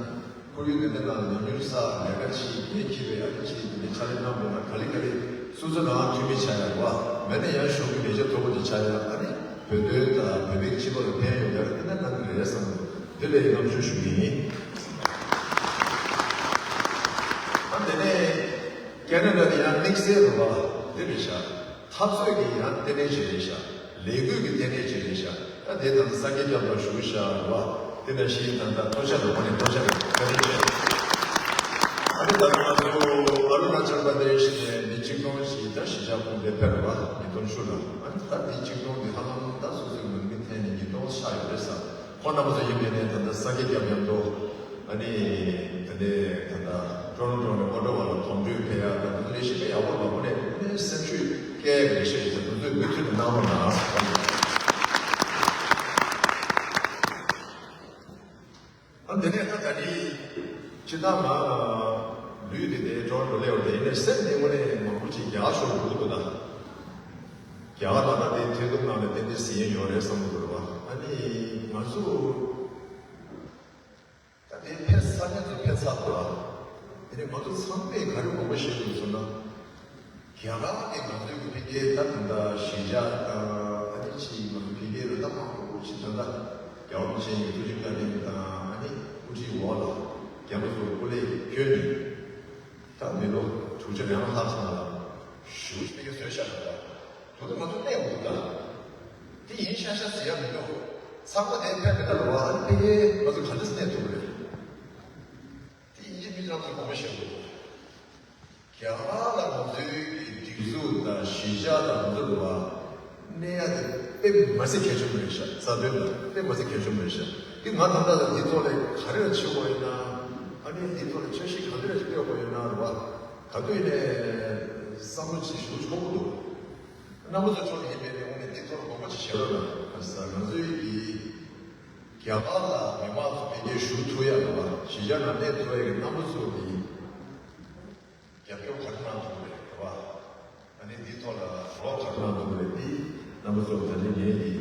ཁོར་ཡུག་དེ་འདྲ་ནང་ལ་ཉམས་མྱོང་བསགས་ལས་ཀ་བྱེད་ངས་ཁྱི་བའི་ཨ་ནི་ཆེད་དུ་ནས་ཕྱག་ལས་གནང་དགོས་ན་ག་ལེ་ག་ལེ་སོ་སོ་རང་འཐུས་མི་བྱ་ཡག་བ་མེད་ན་ཡང་གཞུང་གི་ལས་བྱེད་མཐོ་པོ་དེ་བྱ་ཡག་ཨ་ནི་བོད་དོན་དང་བོད་པའི་སྤྱི་ཚོགས་ལ་ཕན་ཡོང་ཡག་དེ་འདྲ་གནང་གི་རེད་བསམ་འདུག་དེ་ལས་ཡིན་ནམ་ཞུ་ཞུ་གི་ཡིན། ཨ་དེ་ནས་ཁེ་ན་ཌ་དེ་ཡང་དམིགས་བསལ་རུ་བ་དེ་རེད་ཤག་འཐབ་རྩོད་ཀྱི་ཡང་ལྟེ་གནས་ཅིག་རེད་ཤག་ལས་འགུལ་གྱི་ལྟེ་གནས་ཅིག་རེད་ཤག་ད་དེ་དང་ས་དགེ་རྒྱབ་ལ་ཞུ་ཤག་རུ་བ་དེ་ནས་ཤི་ཡིན་དང་ད་ཐོ་ཤ་དང་ཁོ་ནས་ཐོ་ཤ་རེད་ཁ་རེད་ཤག་ཨ་ནི་ད་ང་ཚོ་ཨ་རུ་ན་ཅལ་པ་དེ་ཤི་ནས་མི་གཅིག་སྟོང་ཞིག་ད་གཞིས་ཆགས་ཁོངས་དེ་ཕེབས་རུ་བ་ཉིས་སྟོང་བཅུ་ལ་ཨ་ནི་ད་མི་གཅིག་སྟོང་དེ་ཧ་ལམ་ད་སོ་སོའི་ངོས་མི་འཐེན་ནས་ཉིས་སྟོང་ཤག་ཡོད་རེད་ས། ཁོང་རྣམ་པ་ཚོ་ཡིན་པའི་ནས་ད་ལྟ་ས་དགེ་རྒྱབ་མཉམ་དུ་ཨ་ནི་ད་ལྟའི་ད་ལྟ་ཀྲོ་རོན་ཀྲོ་ནས་ཨོ་ཊོ་ཝ་ལ་དོན་གཅོད་ཕེབས་ཡག་ད་ལྟ་ལས་གཞི་དཔེ་ཡག་པོ་འདུག་དངོས་གནས་སེམས་ཤུགས་སྐྱེ་ཡག་གི་ལས་གཞི་རེད། ད་དུས་ཚོད་མུ་མཐུད་དུ་གནང་རོགས་གནང་། ཨ་དེ་ནས་ད་ད་ནི་ཕྱི་ཟླ་ལྔ་ལུས་དེ་དེ་ཀྲོ་རོན་ཀྲོ་སླེབས་པ་དེ་ཡིན་ནས་སེམས་ནས་དངོས་གནས་མང་པོ་ཅིག་རྒྱགས་ཤོར་འགྲོ་གི་འདུག་ད་རྒྱགས་ད་ད་དེ་ཐེ་གཏོགས་ནང་ནས་ཏན་ཏན་ཟིན་ཡས་ཡོད་རེད་བསམ་གི་འདུག་རེད་བ། ཨ་ནི་ང་ཚོ་ད་དེ་ཕེབས་ས་གནས་ཚོ་ཕེབས་ཚར་འདུག་ར། དེ་ནས་ང་ཚོ་ཚང་མས་ག་རེ་དགོངས་པ་བཞེས་དགོས་སོང་ན། རྒྱ་གར་གྱི་ང་ཚོའི་གི་འཕེལ་རྒྱས་ད་ད་ལྟ་གཞིས་ཆགས་དང་ཨ་ནི་ཕྱིའི་ང་ཚོ་འཕེལ་རྒྱས་ལ་ད་མང་པོ་ཞིག་ད་ལྟ་རྒྱལ་བ་རིན་པོ་ཆེ་ཡི་ཐུགས་རྗེ་བཀའ་དྲིན་དང་ཨ་ནི་དབུ་ཁྲིད་འོག་ལ་རྒན་པ་ཚོ་སྐུ་ལས་བསྐྱོན་ནས་ད་མི་ལོ་དྲུག་ཅུ་རེ་ལྔ་ལྷག་ཙམ་ལ་ཞུ་ཞིག་གི་བཟོས་བཞག་པ་དང་དུ་ད་ང་ཚོ་གནས་འོག་ལ་དེ་ཡིན་ཤག་ཤག་ཟེར་ཡ་མི་འདུག་ཚང་མ་དེ་ཕན་མི་ད་ལ་བ་ཨ་ནི་འཕེལ་རྒྱས་ང་ཚོ་ག་འདྲ་གནས་ཐུབ་རེད། དེ་ཡིན་གྱི་མི་ཚང་མ་དགོངས་པ་བཞེས་དགོས། རྒྱ་གར་ལ་ང་ཚོའི་གི་སྒྲིག་འཛུགས་དང་གཞིས་ཆགས་དང་ང་ཚོ་ལ་གནས་ཡ་དེ་དཔེ་མ་སྲིད་གལ་ཆེན་པོ་རེད་ཤག་རྩ་དོན་ལ་དཔེ་མ་སྲིད་གལ་ཆེན་པོ་རེད་ཤག་དེ་ང་ད་ལྟ་ལ་འདི་ཐོག་ལ་ག་རེ་ལ་བྱེད་དགོས་ཡིན་ན་ཨ་ནི་འདི་ཐོག་ལ་འཆར་གཞི་ག་འདྲ་ཞིག་སྤེལ་དགོས་ཡིན་ན་རེད་བ། ག་དུས་ནས་བསམ་བློ་ཅིག་ཞུ་ཆོག་གི་འདུག་རྣམ་པ་ཚོ་ཕྱོགས་ནས་ཡིན་པའི་དབང་ནས་འདི་ཐོག་ལ་དགོངས་པ་ཅིག་བཞེས་རོགས་གནང་། ག་ས་ང་ཚོའི་གི་རྒྱ་གར་ལ་མི་མང་ཚོ་འཕེལ་རྒྱས་ཞུ་ཐུབ་ཡ་རེད་བ། གཞིས་ཆགས་ནང་གནས་ཐུབ་ཡ་གི་རྣམ་པ་ཚོ་གི་རྒྱབ་སྐྱོར་ག་རེ་གནང་ཐུབ་རེད་བ། ཨ་ནི་འདིའི་ཐོག་ལ་རོགས་ག་རེ་གནང་ཐུབ་རེད། འདི་རྣམ་པ་ཚོ་ད་ནི་ངས་ཀྱི་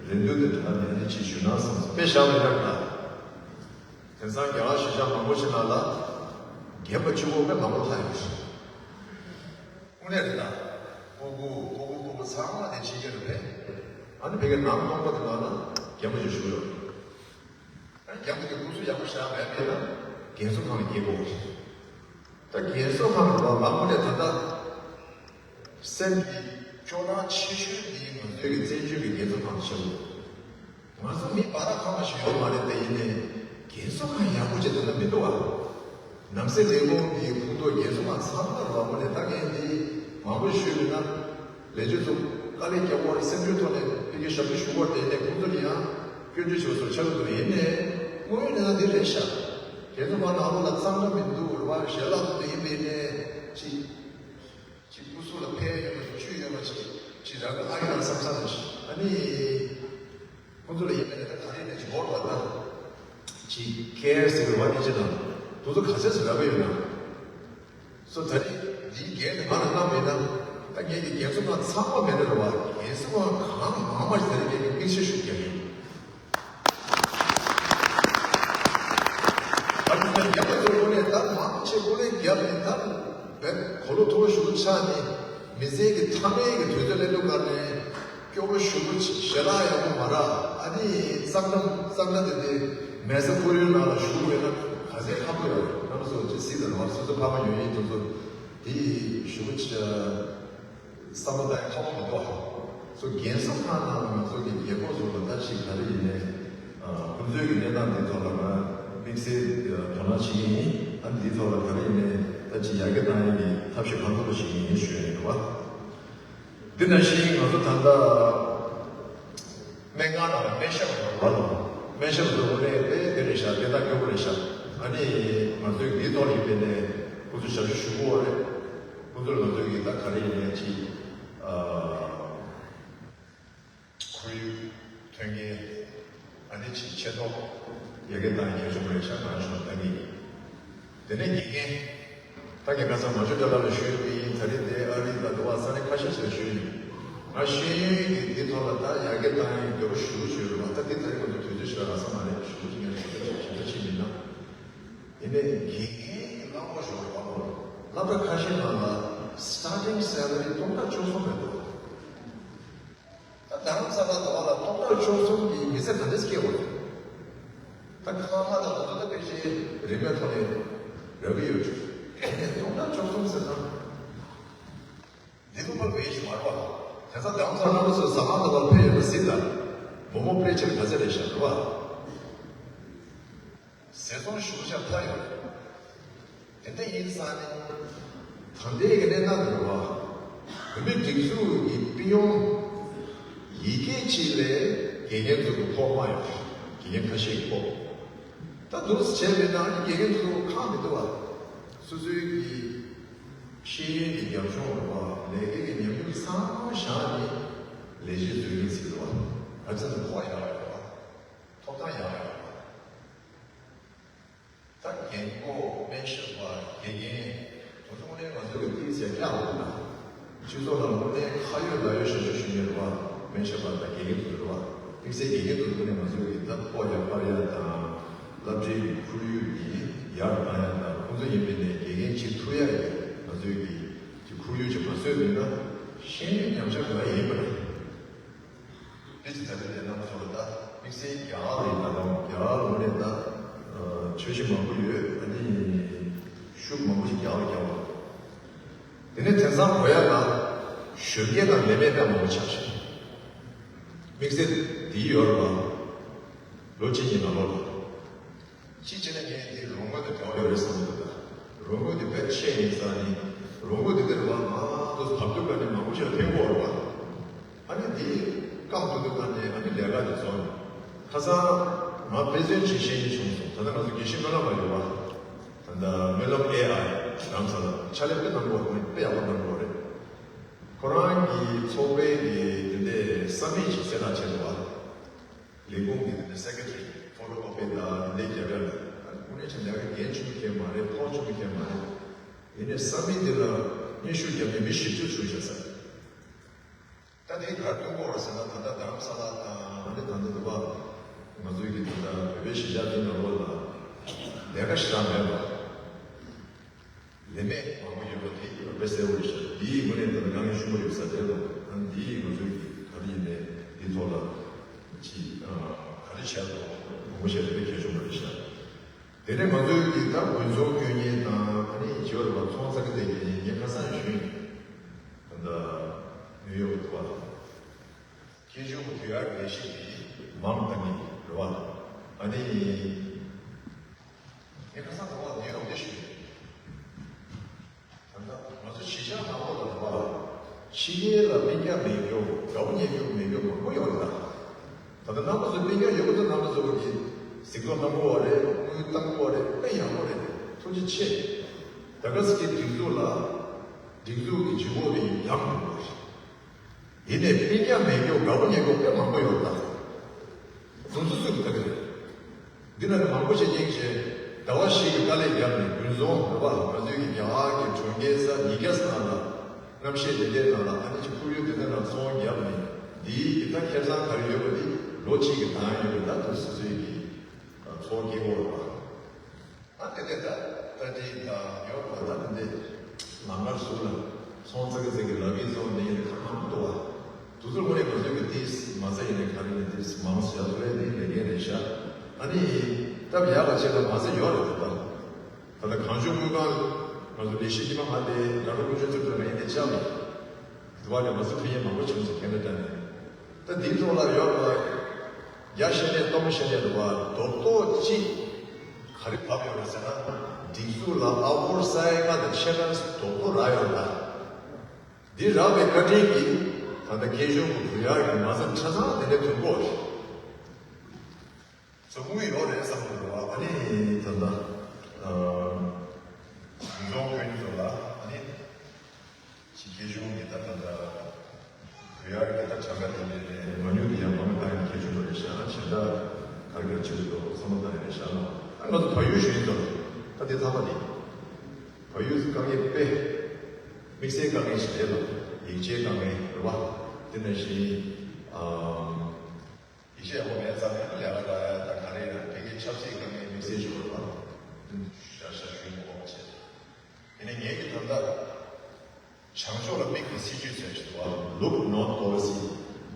རེ་འདུན་དེ་དྲངས་ནས་ཨ་ནི་ཅིག་ཞུ་ན་བསམ་སོང་། དཔེ་བཞག་མི་འདུག་ད། དེང་སང་རྒྱ་གར་གཞིས་ཆགས་མང་པོ་ཞིག་ནང་ལ་རྒན་པ་གཅིག་པོ་དཔེ་མང་པོ་ལྷག་ཡོད་རེད། དངོས་གནས་རེད་ད། སྤུ་གུ་སྤུ་གུ་སྤུ་གུ་ཚང་མ་དེ་ཕྱི་རྒྱལ་ལ་ཕེབས། ཨ་ནི་ཕ་གིའི་ནང་སྟོང་པ་དེ་ནང་ན་རྒན་པ་ཞིག་བཞུགས་ཡོད་རེད། རྒྱ་མི་གི་སྐུ་གཟུགས་ཡག་པོ་བཞག་མེད་པས་ན་རྒན་གསོ་ཁང་ལ་སྐྱེལ་དགོས་པ་རེད། ད་རྒན་གསོ་ཁང་ལ་ང་དངོས་གནས་ད་ལྟ་སེམས་ཀྱི་སྐྱོ་སྣང་ཆེ་ཤོས་འདི་ང་ཚོའི་གི་བཙན་བྱོལ་གྱི་རྒན་གསོ་ཁང་ཆེ་བོ། ང་ཚོ་མི་བར་ཐག་ཁ་མ་ཞིག་ཡོད་མ་རེད་དེ། ཡིན་ནའི་རྒན་གསོ་ཁང་ཡག་པོ་ཅིག་ད་ལྟ་མི་འདུག་ཨ། ནང་སྲིད་ལས་ཁུངས་འདིའི་ཁོངས་གཏོགས་རྒན་གསོ་ཁང་ཚང་མ་རོགས་པ་ནས་ད་ངས་འདི་མང་པོ་ཞུས་མིན་ན། ལས་བྱེད་ཚོ་དཀའ་ལས་རྒྱག་དགོས་རེད། སེམས་ཤུགས་ཐོག་ནས་ཕ་གི་ཞབས་ཞུ་ཞུ་དགོས་རེད་དེ་ནས་ཁོང་ཚོ་ནི་ཡང་སྐྱོན་བརྗོད་བྱེད་སོགས་ཆགས་འདུག་ཡིན་ནའི་དངོས་ཡོད་གནས་སྟངས་འདི་རེད་ཤག་རྒན་གསོ་ཁང་ནང་ལོགས་ལ་གཙང་སྦྲ་མི་འདུག་རེད་བ། ཞལ་ལག་ཏུ་ཡིན་པས་ནས་ཅི་ཅི་སྐུ་གཟུགས་ལ་ཕན་ཡོད་མ་ཅི་བཅུད་ཡོད་མ་ཅི་ཅི་རང་གི་ཨ་ཡོད་ན་བསམ་བསམ་ཅི་ཨ་ནི། ཁོང་ཚོ་ལ་ཡིན་པ་ནི་ད་ག་རེ་ནས་ཇི་བོར་བ་དང་། ཇི་ཀེར་ཟེར་བའི་བ་ནི་ཅི་དང་། དུ་ཚོ་ག་ཚད་ཟེར་ར་བ་ཡོད་ན། སོ་ད་རེས་འདིའི་འགན་དེ་ང་ལ་བསྣམས་མེད་ན། ད་ངས་ཀྱི་རྒན་གསོ་ཁང་ཚང་མ་མེད་ན་ར་བ། རྒན་གསོ་ཁང་གང་མང་མང་ཞིག་ད་རེས་ངས་ཀྱི་དམིགས་བསལ་ཞུ་རྒྱག་ཡིན། ད་ཁོང་ཚོ་རྒྱབ་པ་ཚོ་ངོ་ནས་ད་མང་ཆེ་ཀུ་ལེ་རྒྱབ་ནས་ད་བས་གོ་ལོ་ཐོ་ལོ་ཞུ་ཆགས་ནས་མི་ཚེ་གི་མཐའ་མའི་གི་དུས་ཚོད་ལེན་དུས་གར་ནས། སྐྱོ་པོ་ཞུ་པོ་ཞལ་ལག་ཡག་པོ་མ་རག་ཨ་ནི་གཙང་འགྲམ་གཙང་སྦྲ་དེ་དེ་མེ་ས་ཕོ་ཡོལ་ནང་ལ་བཞུགས་ཡོད་ན་ག་ཚད་ཁག་པོ་ཡོད་རེད། རྣམ་པ་ཚོ་ཅི་སྲིད་དང་བར་སོ་སོ་ཕ་མ་ཡོད་ཡིན་དུ་ཚོ་དེ་ཞུ་པོ་ཆ་བསམ་བློ་བཏང་ཁག་པོ་མི་འདུག་ཨ། སོ་རྒན་གསོ་ཁང་ནང་ལ་ང་ཚོ་གི་རྒན་གོག་ཚོ་ལ་ད་ཅིག་ག་རེ་ཡིན་ནའི་ཁོང་ཚོའི་གི་གནས་སྟངས་འདི་ཐོག་ལ་ང་དམིགས་བསལ་དོ་སྣང་བྱེད་ཀྱི་ཡིན། ཨ་འདིའི་ཐོག་ལ་ག་རེ་ཡིན་ནའི་ད་ཅིག་ཡར་རྒྱས་གཏང་ཡས་ཀྱི་ཐབས་ཤེས་གང་ཐུབ་པ་བྱེད་ཀྱི་ཡིན་ཞུ་ཡ་ཡིན་པ། འདི་ནང་བཞིན་ང་ཚོ་ད་ལྟ་སྨན་ཁང་ནང་ལ་སྨན་ཞབས་ཡོད་རེད་བ། སྨན་ཞབས་ཚོ་དངོས་གནས་དཔེ་དེ་རེད་ཤག་དེ་དག་སྐྱོ་པོ་རེད་ཤག་ཨ་ནི་ང་ཚོའི་འདིའི་ཐོག་ལ་ཡིན་པའི་ནས་ཁོ་ཚོ་ཞབས་ཞུ་ཞུ་དགོས་རེད། ཁོ་ཚོར་ང་ཚོའི་གི་ད་ག་རེ་ཡིན་ནའི་ཅིག་ཨ། ཁོར་ཡུག་མཐུན་རྐྱེན། ཨ་ནི་ཅིག་ཆེ་མཐོང་། ཡ་གི་དང་ཡ་ཆུང་རེད་ཤག་ང་ཞོག་ད་གི། དེ་ནས་དགེ་རྒན། ད་ངས་ཁ་སང་མ་ཇུ་ཏྲ་ལ་ལ་ཞུས་པ་ཡིན། ད་རེས་དེ་ཨ་རི་དང་དུ་བ་ས་གནས་ཁ་ཤས་ཤིག་ལ་ཞུས་ཡིན། ང་ཤེས་ཡོན་གྱི་འདི་ཐོག་ལ་ད་ཡ་གི་དང་ཡ་གི་རྒྱབ་ཞུ་ཞུས་རེད་བ། ད་འདི་ད་རེས་ང་ཚོ་དུས་ཚོད་ཞིག་ལ་རག་ས་མ་རེད། ཞུ་ཅིག་ངས་ཞུ་ད་ཅིག་ཞུ་ད་ཅིག་མིན་ན། ཡིན་ནའི་དགེ་རྒན་གྱི་གླ་ཕོགས་ཞུ་རེད་བ། སློབ་གྲྭ་ཁ་ཤས་ནང་ལ་starting salary་སྟོང་ཕྲག་བཅུ་གསུམ་རེད་འདུག་ད་རྡ་རམ་ས་ལ་དུ་བ་ལ་སྟོང་ཕྲག་བཅུ་གསུམ་གྱི་མི་ཚེ་ག་འདྲས་སྐྱེལ་དགོས་རེད། ད་ཁང་ཁ་དང་དུ་ད་དཔེ་ཆའི་རིན་མེད་ཐོག་ནས་རག་གི་ཡོད་ཀྱི། དེ་ནས་སྟོང་ཕྲག་བཅུ་གསུམ་ཟེར་ན། འདི་ལུགས་པ་བས་ཞིག་མ་རེད་བ། དེ་ཚ་རྡ་རམ་ས་ལ་ཚོ་ཟ་ཁང་དུ་བ་ཕེབས་ཡོད་པ་གཟིགས་དང་། མོག་མོག་དཔེ་ཆ་ག་ཚད་རེད་ཤག་རེད་བ། ཟས་ཚོང་ཞུ་ཤག་ཐ་ཡོད། དེ་འདྲ་ཡིན་ཙང་ནི། ད་ལྟའི་གི་གནས་སྟངས་འདི་རེད་བ། བོད་མི་སྒྲིག་འཛུགས་ཀྱི་པི་ཡོང་ཡི་གེ་གཅིག་ལས་དགེ་རྒན་ཚོ་གི་ཕོགས་མ་ཡོང་། དགེ་རྒན་ཁ་ཤས་ཀྱི་ཕོགས། ད་འདུག་སེ་བྱས་པས་ན་ནི་དགེ་རྒན་ཚོ་ཁག་མི་འདུག་བ། སོ་སོའི་གི་ཤེས་ཡོན་གྱི་རྒྱབ་ལྗོངས་རེད་བ། ལས་ཀའི་གི་ཉམས་མྱོང་ཚང་མ་བཞག་ནས་ལས་གཞི་བཟོ་མཁན་ཞིག་རེད་བ། ཨ་ཙི་ནི་ཕོགས་ཡག་ཡོད་རེད་བ། ཐོབ་ཐང་ཡག་ཡོད་རེད་བ། ད་རྒན་གོག་སྨན་ཞབས་པ་དགེ་རྒན་དེ་ཚོ་དངོས་གནས་ང་ཚོ་གི་ཏིག་ཙམ་ཡག་པོ་འདུག་སྤྱི་ཚོགས་ནང་དངོས་གནས་ཁ་ཡོད་ལག་ཡོད་ཞབས་ཞུ་ཞུ་མཁན་རེད་བ། སྨན་ཞབས་པ་དང་དགེ་རྒན་དེ་ཚོ་རེད་བ། ཏིག་ཙམ་དགེ་རྒན་དེ་ཚོ་དངོས་གནས་ང་ཚོ་གི་ད་ཕོགས་ཡར་སྤར་ཡ་དང་། སློབ་གྲྭའི་ཁོར་ཡུག་འདི་ཡར་བཏང་ཡ་དང་། ཁོང་ཚོ་ཡིན་པའི་ནས་དགེ་རྒན་བྱེད་ཐུབ་ཡ་ཡི་ང་ཚོའི་གི་ ཀྱི་ཁོར་ཡུག་ཅིག་མ་བཟོས་པ་ཡིན་ན་ཤེས་ཡོན་ཉམས་ཆག་འགྲོ་ཡ་ཡིན་པ་རེད། དེ་ཅི་ཐད་དེ་རྣམ་པ་ཚོ་ལ་ད་དམིགས་བསལ་རྒྱ་གར་ལ་ཡིན་ན་རྒྱ་གར་ལ་ངོས་ནས་ད་ཆོས་གཞིས་མང་པོ་ཡོད། ཨ་ནི་ཤུགས་མང་པོ་ཞིག་རྒྱ་གར་རྒྱག་པ། དེ་ནས་དེང་སང་གོ་ཡ་ད་གཞོན་སྐྱེས་དང་ལས་མེད་པ་མང་པོ་ཆགས་ཤིང་། དམིགས་བསལ་འདི་ཡོད་རེད་པ། ལོ་གཅིག་གཉིས་ནང་ལོགས་ལ། གཅིག་བྱས་ན་ངས་འདི་རོགས་དངུལ་དང་འབྲེལ་བ་ཡོད་རེད་བསམ་གྱི་འདུག་ད། རོགས་དངུལ་འདི་དཔེ་ཆེ་ཡིན་ས་ནི། རོགས་དངུལ་འདི་འདིར་བ་མང་དུ་བབས་དུས་ཀ་ནས་མང་པོ་ཞིག་ལ་ཕན་གྱི་ཡོད་རེད་པ། ཨ་ནི་འདི་བཀག་ཐུབ་དུས་ཀ་ནས་ཨ་ནི་ལས་ཀ་འདི་རྫོགས་ནས། ཁ་སང་ང་དཔེ་མཚོན་ཅིག་བཤད་རྒྱུ་བྱུང་སོང་། ད་ལྟ་ང་ཚོ་དགེ་བཤེས་སྨོན་ལམ་པ་ཡོད་པ། ད་ལྟ་སྨོན་ལམ་ཨེ་ཨའི་རྡ་རམ་ས་ལ་ཕྱག་ལས་དཔེ་གནང་གི་ཡོད་རེད། དཔེ་ཡག་པོ་གནང་གི་ཡོད་རེད། ཁོ་རང་གི་ཚོགས་པའི་གི་དེ་འདྲའི་ས་མིག་ཅིག་སེ་ཊ་བྱས་འདུག་བ། ལས་ཁུངས་ཀྱི་དེ་འདྲའི་སེ་ཀེ་ཊ་རི་ཕོ་ཊོ་ཀོ་པི་དང་དེ་འདྲའི་རྒྱབ་ཡ་ལ། དངོས་གནས་ཅིག་ལས་ཀ་འགན་ཆུང་མཁན་མ་རེད། ཕོགས་ཆུང་མཁན་མ་རེད། ཡིན་ནའི་ས་མིག་འདི་ལ་སྙན་ཞུ་བརྒྱབ་ནས་མི་བཞི་བཅུ་ཞུ་བྱས་ས། ད་དེ་གར་གཏོང་དགོས་རེད་ཟེར་ན། ད་ལྟ་རྡ་རམ་ས་ལ་དང་ཨ་ནི་ད་ལྟ་འདི་བ་ང་ཚོའི་གི་ད་ལྟ་བོད་པའི་གཞིས་ཆགས་འདི་ནང་ལོགས་ལ་ལས་ཀ་ཞེ་དྲག་མེད་པ། ལས་མེད་མང་པོ་ཡོད་པ་དེ་དཔེ་གསལ་པོ་རེད་ཤག་འདིའི་ངོས་ནས་ད་དཀའ་ངལ་ཆེན་པོ་ཡོད་ས་རེད་ལ། ཨ་ནི་འདིའི་ང་ཚོའི་གི་ག་རེ་ཡིན་ནའི་འདིའི་ཐོག་ལ་ཅིག་ག་རེ་བྱས་དང་མང་པོ་བྱས་ཏེ་དཔེ་གལ་ཆེན་པོ་རེད་ཤག་དེ་ནས་ང་ཚོའི་གི་ད་དགུན་ཚོང་སྐྱོན་མཁན་དང་ཨ་ནི་བྱེད་པ་རེད་པ། ཚོང་ཙག་གི་དེ་གི་ངས་ཁ་སང་ཞུས་ཡིན། ད་ལྟ་ནིའུ་ཡོག་ཏུ་བ། སྐྱེ་ཆུང་གི་བུ་ཡར་ལས་ཤིག་གི་མང་དང་ནི་རེད་བ། ཨ་ནི། ངས་ཁ་སང་གོ་བ་ནས་རོགས་དེ་ཞུས། ད་ལྟ་ང་ཚོ་གཞིས་ཆགས་ནང་ལོགས་ལ་རེད་བ། ཕྱི་རྒྱལ་ལ་སྤུན་ཀྱག་མེད་རྒྱུ། དགའ་པོ་ཉེ་རྒྱུ་མེད་རྒྱུ་མང་པོ་ཡོད་རེད་ད། ད་ལྟ་རྣམ་པ་ཚོ་སྤུན་ཀྱག་ཡོད་པ་ཚོ་རྣམ་པ་ཚོ་གི་གཟིགས་རྟོག་གནང་གི་ཡོད་རེད། དངུལ་བཏང་གི་ཡོད་རེད། དཔེ་ཡག་པོ་རེད། ཐུགས་རྗེ་ཆེ། ད་ག་ཟེ་གི་སྒྲིག་འཛུགས་ལ་སྒྲིག་འཛུགས་ཀྱི་ལྗིད་ཁོག་དེ་ཡག་པོ་ཡོད་རེད། ཡིན་ནའི་སྤུན་ཀྱག་མེད་རྒྱུ། དགའ་པོ་ཉེ་རྒྱུ་དཔེ་མང་པོ་ཡོད་ད། དེ་ཚོ་སུས་ལྟ་གི་རེད། འདི་ན་ནི་མང་པོ་ཞིག་རྙེད་བྱས། ཟླ་བ་བཞི་གི་དཀའ་ལས་བརྒྱབ་ནས་དགུན་ཚོང་རེད་བ། ང་ཚོའི་གི་རྒྱ་གར་གྱི་གྲོང་ཁྱེར་ས་ཉིས་བརྒྱ་ཙམ་ནང་ལ། གནམ་གཤིས་དེ་འདྲའི་ནང་ལ་ཨ་ནི་ཅིག་ཁོར་ཡུག་དེ་འདྲ་ནང་ཚོང་བརྒྱབ་ནས། འདིའི་གི་ད་ཁེ་བཟང་ག་རེ་ཡོད་པ་དེ་ལོ་གཅིག་གི་ཐང་ཡོད་པ། ད་དུང་སོ་སོའི་གི་ཚོང་སྐྱེལ་དགོས་རེད་བ། ད་དེ་ནས་ད་ད་དེ་ད་ཡོད་པ་ད་དེ་འདྲའི་ལམ་ཁར་ཟུར་ལ་ཚོང་ཙག་གི་ཙག་གི་ལག་གི་ཚོང་འདི་ཡིན་ཁ་མང་པོ་འདུག་བ། དེ་ཚོ་དངོས་གནས་ང་ཚོའི་གི་ཏིས་མ་རྩ་ཡིན་ནའི་ག་རེ་ཡིན་ནའི་ཏིས་མང་ཟེར་ཡ་ཐོ་རེ་འདི་ལས་འགན་རེད་ཤག་ཨ་ནི་སྟབས་ཡག་པ་ཅིག་ལ་མ་རྩ་ཡོད་རེད་འདུག་ད་ད་ལྟ་གངས་ལྗོངས་དངུལ་ཁང་ང་ཚོ་ལས་གཞི་དཀྱུས་མ་མ་དེ་ར་ལུག་ཀུན་སྤྱོད་ཚོགས་པ་ཡིན་ནའི་ཅག་ལ་དུ་བ་ལས་མ་རྩ་ཕུལ་ཡས་མང་པོ་བྱུང་སོང་། ཁེ་ན་ཌ་ནས། ད་འདིའི་ཐོག་ལ་ཡོད་པ། རྒྱ་བཤད་ནས་སྟོང་བཤད་ནས་རེད་བ། རྡོག་རྡོག་གཅིག་ག་རེ་བབས་ཡོད་རེད་ཟེར་ན། སྒྲིག་འཛུགས་ལ་ཨ་ཧོར་ས་ཡ་ལྔ་དང་ཕྱེད་ཀ་རྡོག་རྡོག་རག་ཡོད་ལ། འདི་རག་པའི་བཀའ་དྲིན་གྱིས་ད་ལྟ་སྐྱེ་ཆུང་གི་བུ་ཡར་གྱི་མ་རྩ་ཆ་ཚང་དེ་འདྲ་ཐོན་གོ། ཚོགས་དངུལ་ཡོད་རེད་བསམ་གྱི་འདུག་བ། ཨ་ནི་ད་ལྟ་ཨ་ཡུལ་ལྗོངས་ཁྱོན་ཚོ་ལ་ཨ་ནི། ཕྱི་རྒྱལ་གཞུང་གི་ད་ལྟ་ད་བོད་ཡར་གྱི་ད་གྲངས་ཀ་དེ་འདྲ་ནས་མ་ཉུང་དེ་ཡང་མང་པོ་བཏང་ཡོད་མཁན་ཆུང་བ་རེད་ཤག་གཞན་དག་ག་རེ་ག་རེ་བྱེད་དགོས་འདུག་བསམ་བློ་བཏང་ཡོད་རེད་ཤག་ཨ་ང་ཚོ་བལ་ཡུལ་གཞོན་ནུ་ཚོ་ད་དེ་ཐ་མ་དེ་བལ་ཡུལ་དཀའ་ངལ་དཔེ་དམིགས་བསལ་དཀའ་ངལ་ཞིག་རེད་ལ། ཡིག་ཆའི་དཀའ་ངལ་རེད་བ། དེ་ནང་བཞིན་ཨམ། ཡིག་ཆ་ཡག་པོ་མེད་ཙང་ནས་ལས་ཀ་ལ་ད་ག་རེ་ཡང་ཕ་གིའི་ཆབ་སྲིད་དཀའ་ངལ་དམིགས་བསལ་ཞིག་ཡོད་པ་དེ་ཤ་ཤ་ཞུས་མ་དགོས་པ་བྱས། དེ་ནས་ངེད་ཀྱི་ད་ལྟ་བྱང་ཕྱོགས་ལ་དམིགས་པའི་སྲིད་ཇུས་ཟེར་ཞིག་འདུག་བ། Look North Policy།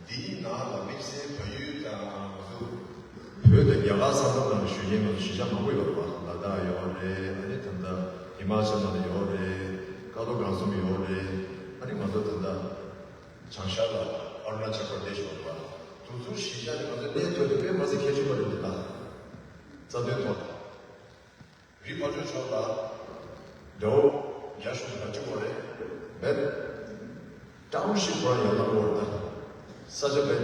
འདིའི་ནང་ལ་དམིགས་བསལ་བལ་ཡུལ་དང་ང་ཚོ་བོད་དང་རྒྱ་གར་ས་མཚམས་ནང་ལ་བཞུགས་མཁན་ང་ཚོ་གཞིས་ཆགས་མང་པོ་ཡོད་རེད་བ། ལ་དྭགས་ཡོད་རེད། ཨ་ནི་ད་ལྟ་ཧི་མ་ཅལ་ནང་ལ་ཡོད་རེད། ཀ་ལོ་སྒང་གསུམ་ཡོད་རེད། ཨ་ནི་ང་ཚོ་ད་ལྟ། བྱང་ཤར་ལ་ཨ་རུ་ན་ཅལ་པར་དེ་ཤི་ཡོད་པ། དེ་ཚོའི་གཞིས་ཆགས་ནས་ང་ཚོ་གནས་ཐོན་ཏེ་དཔེ་མ་སྲིད་གལ་ཆེན་པོ་རེད་འདུག་ད། རྩ་དོན་ཐོག་རི་ཕར་ཕྱོགས་ཕྱོགས་ལ་དགྲ་བོ་རྒྱ་གཞུང་ལ་གཅིག་པོ་རེད། བེད་ཊའུན་ཤིབ་པོ་ཡང་ལ་འོར་ད། ས་ཆ་བེད་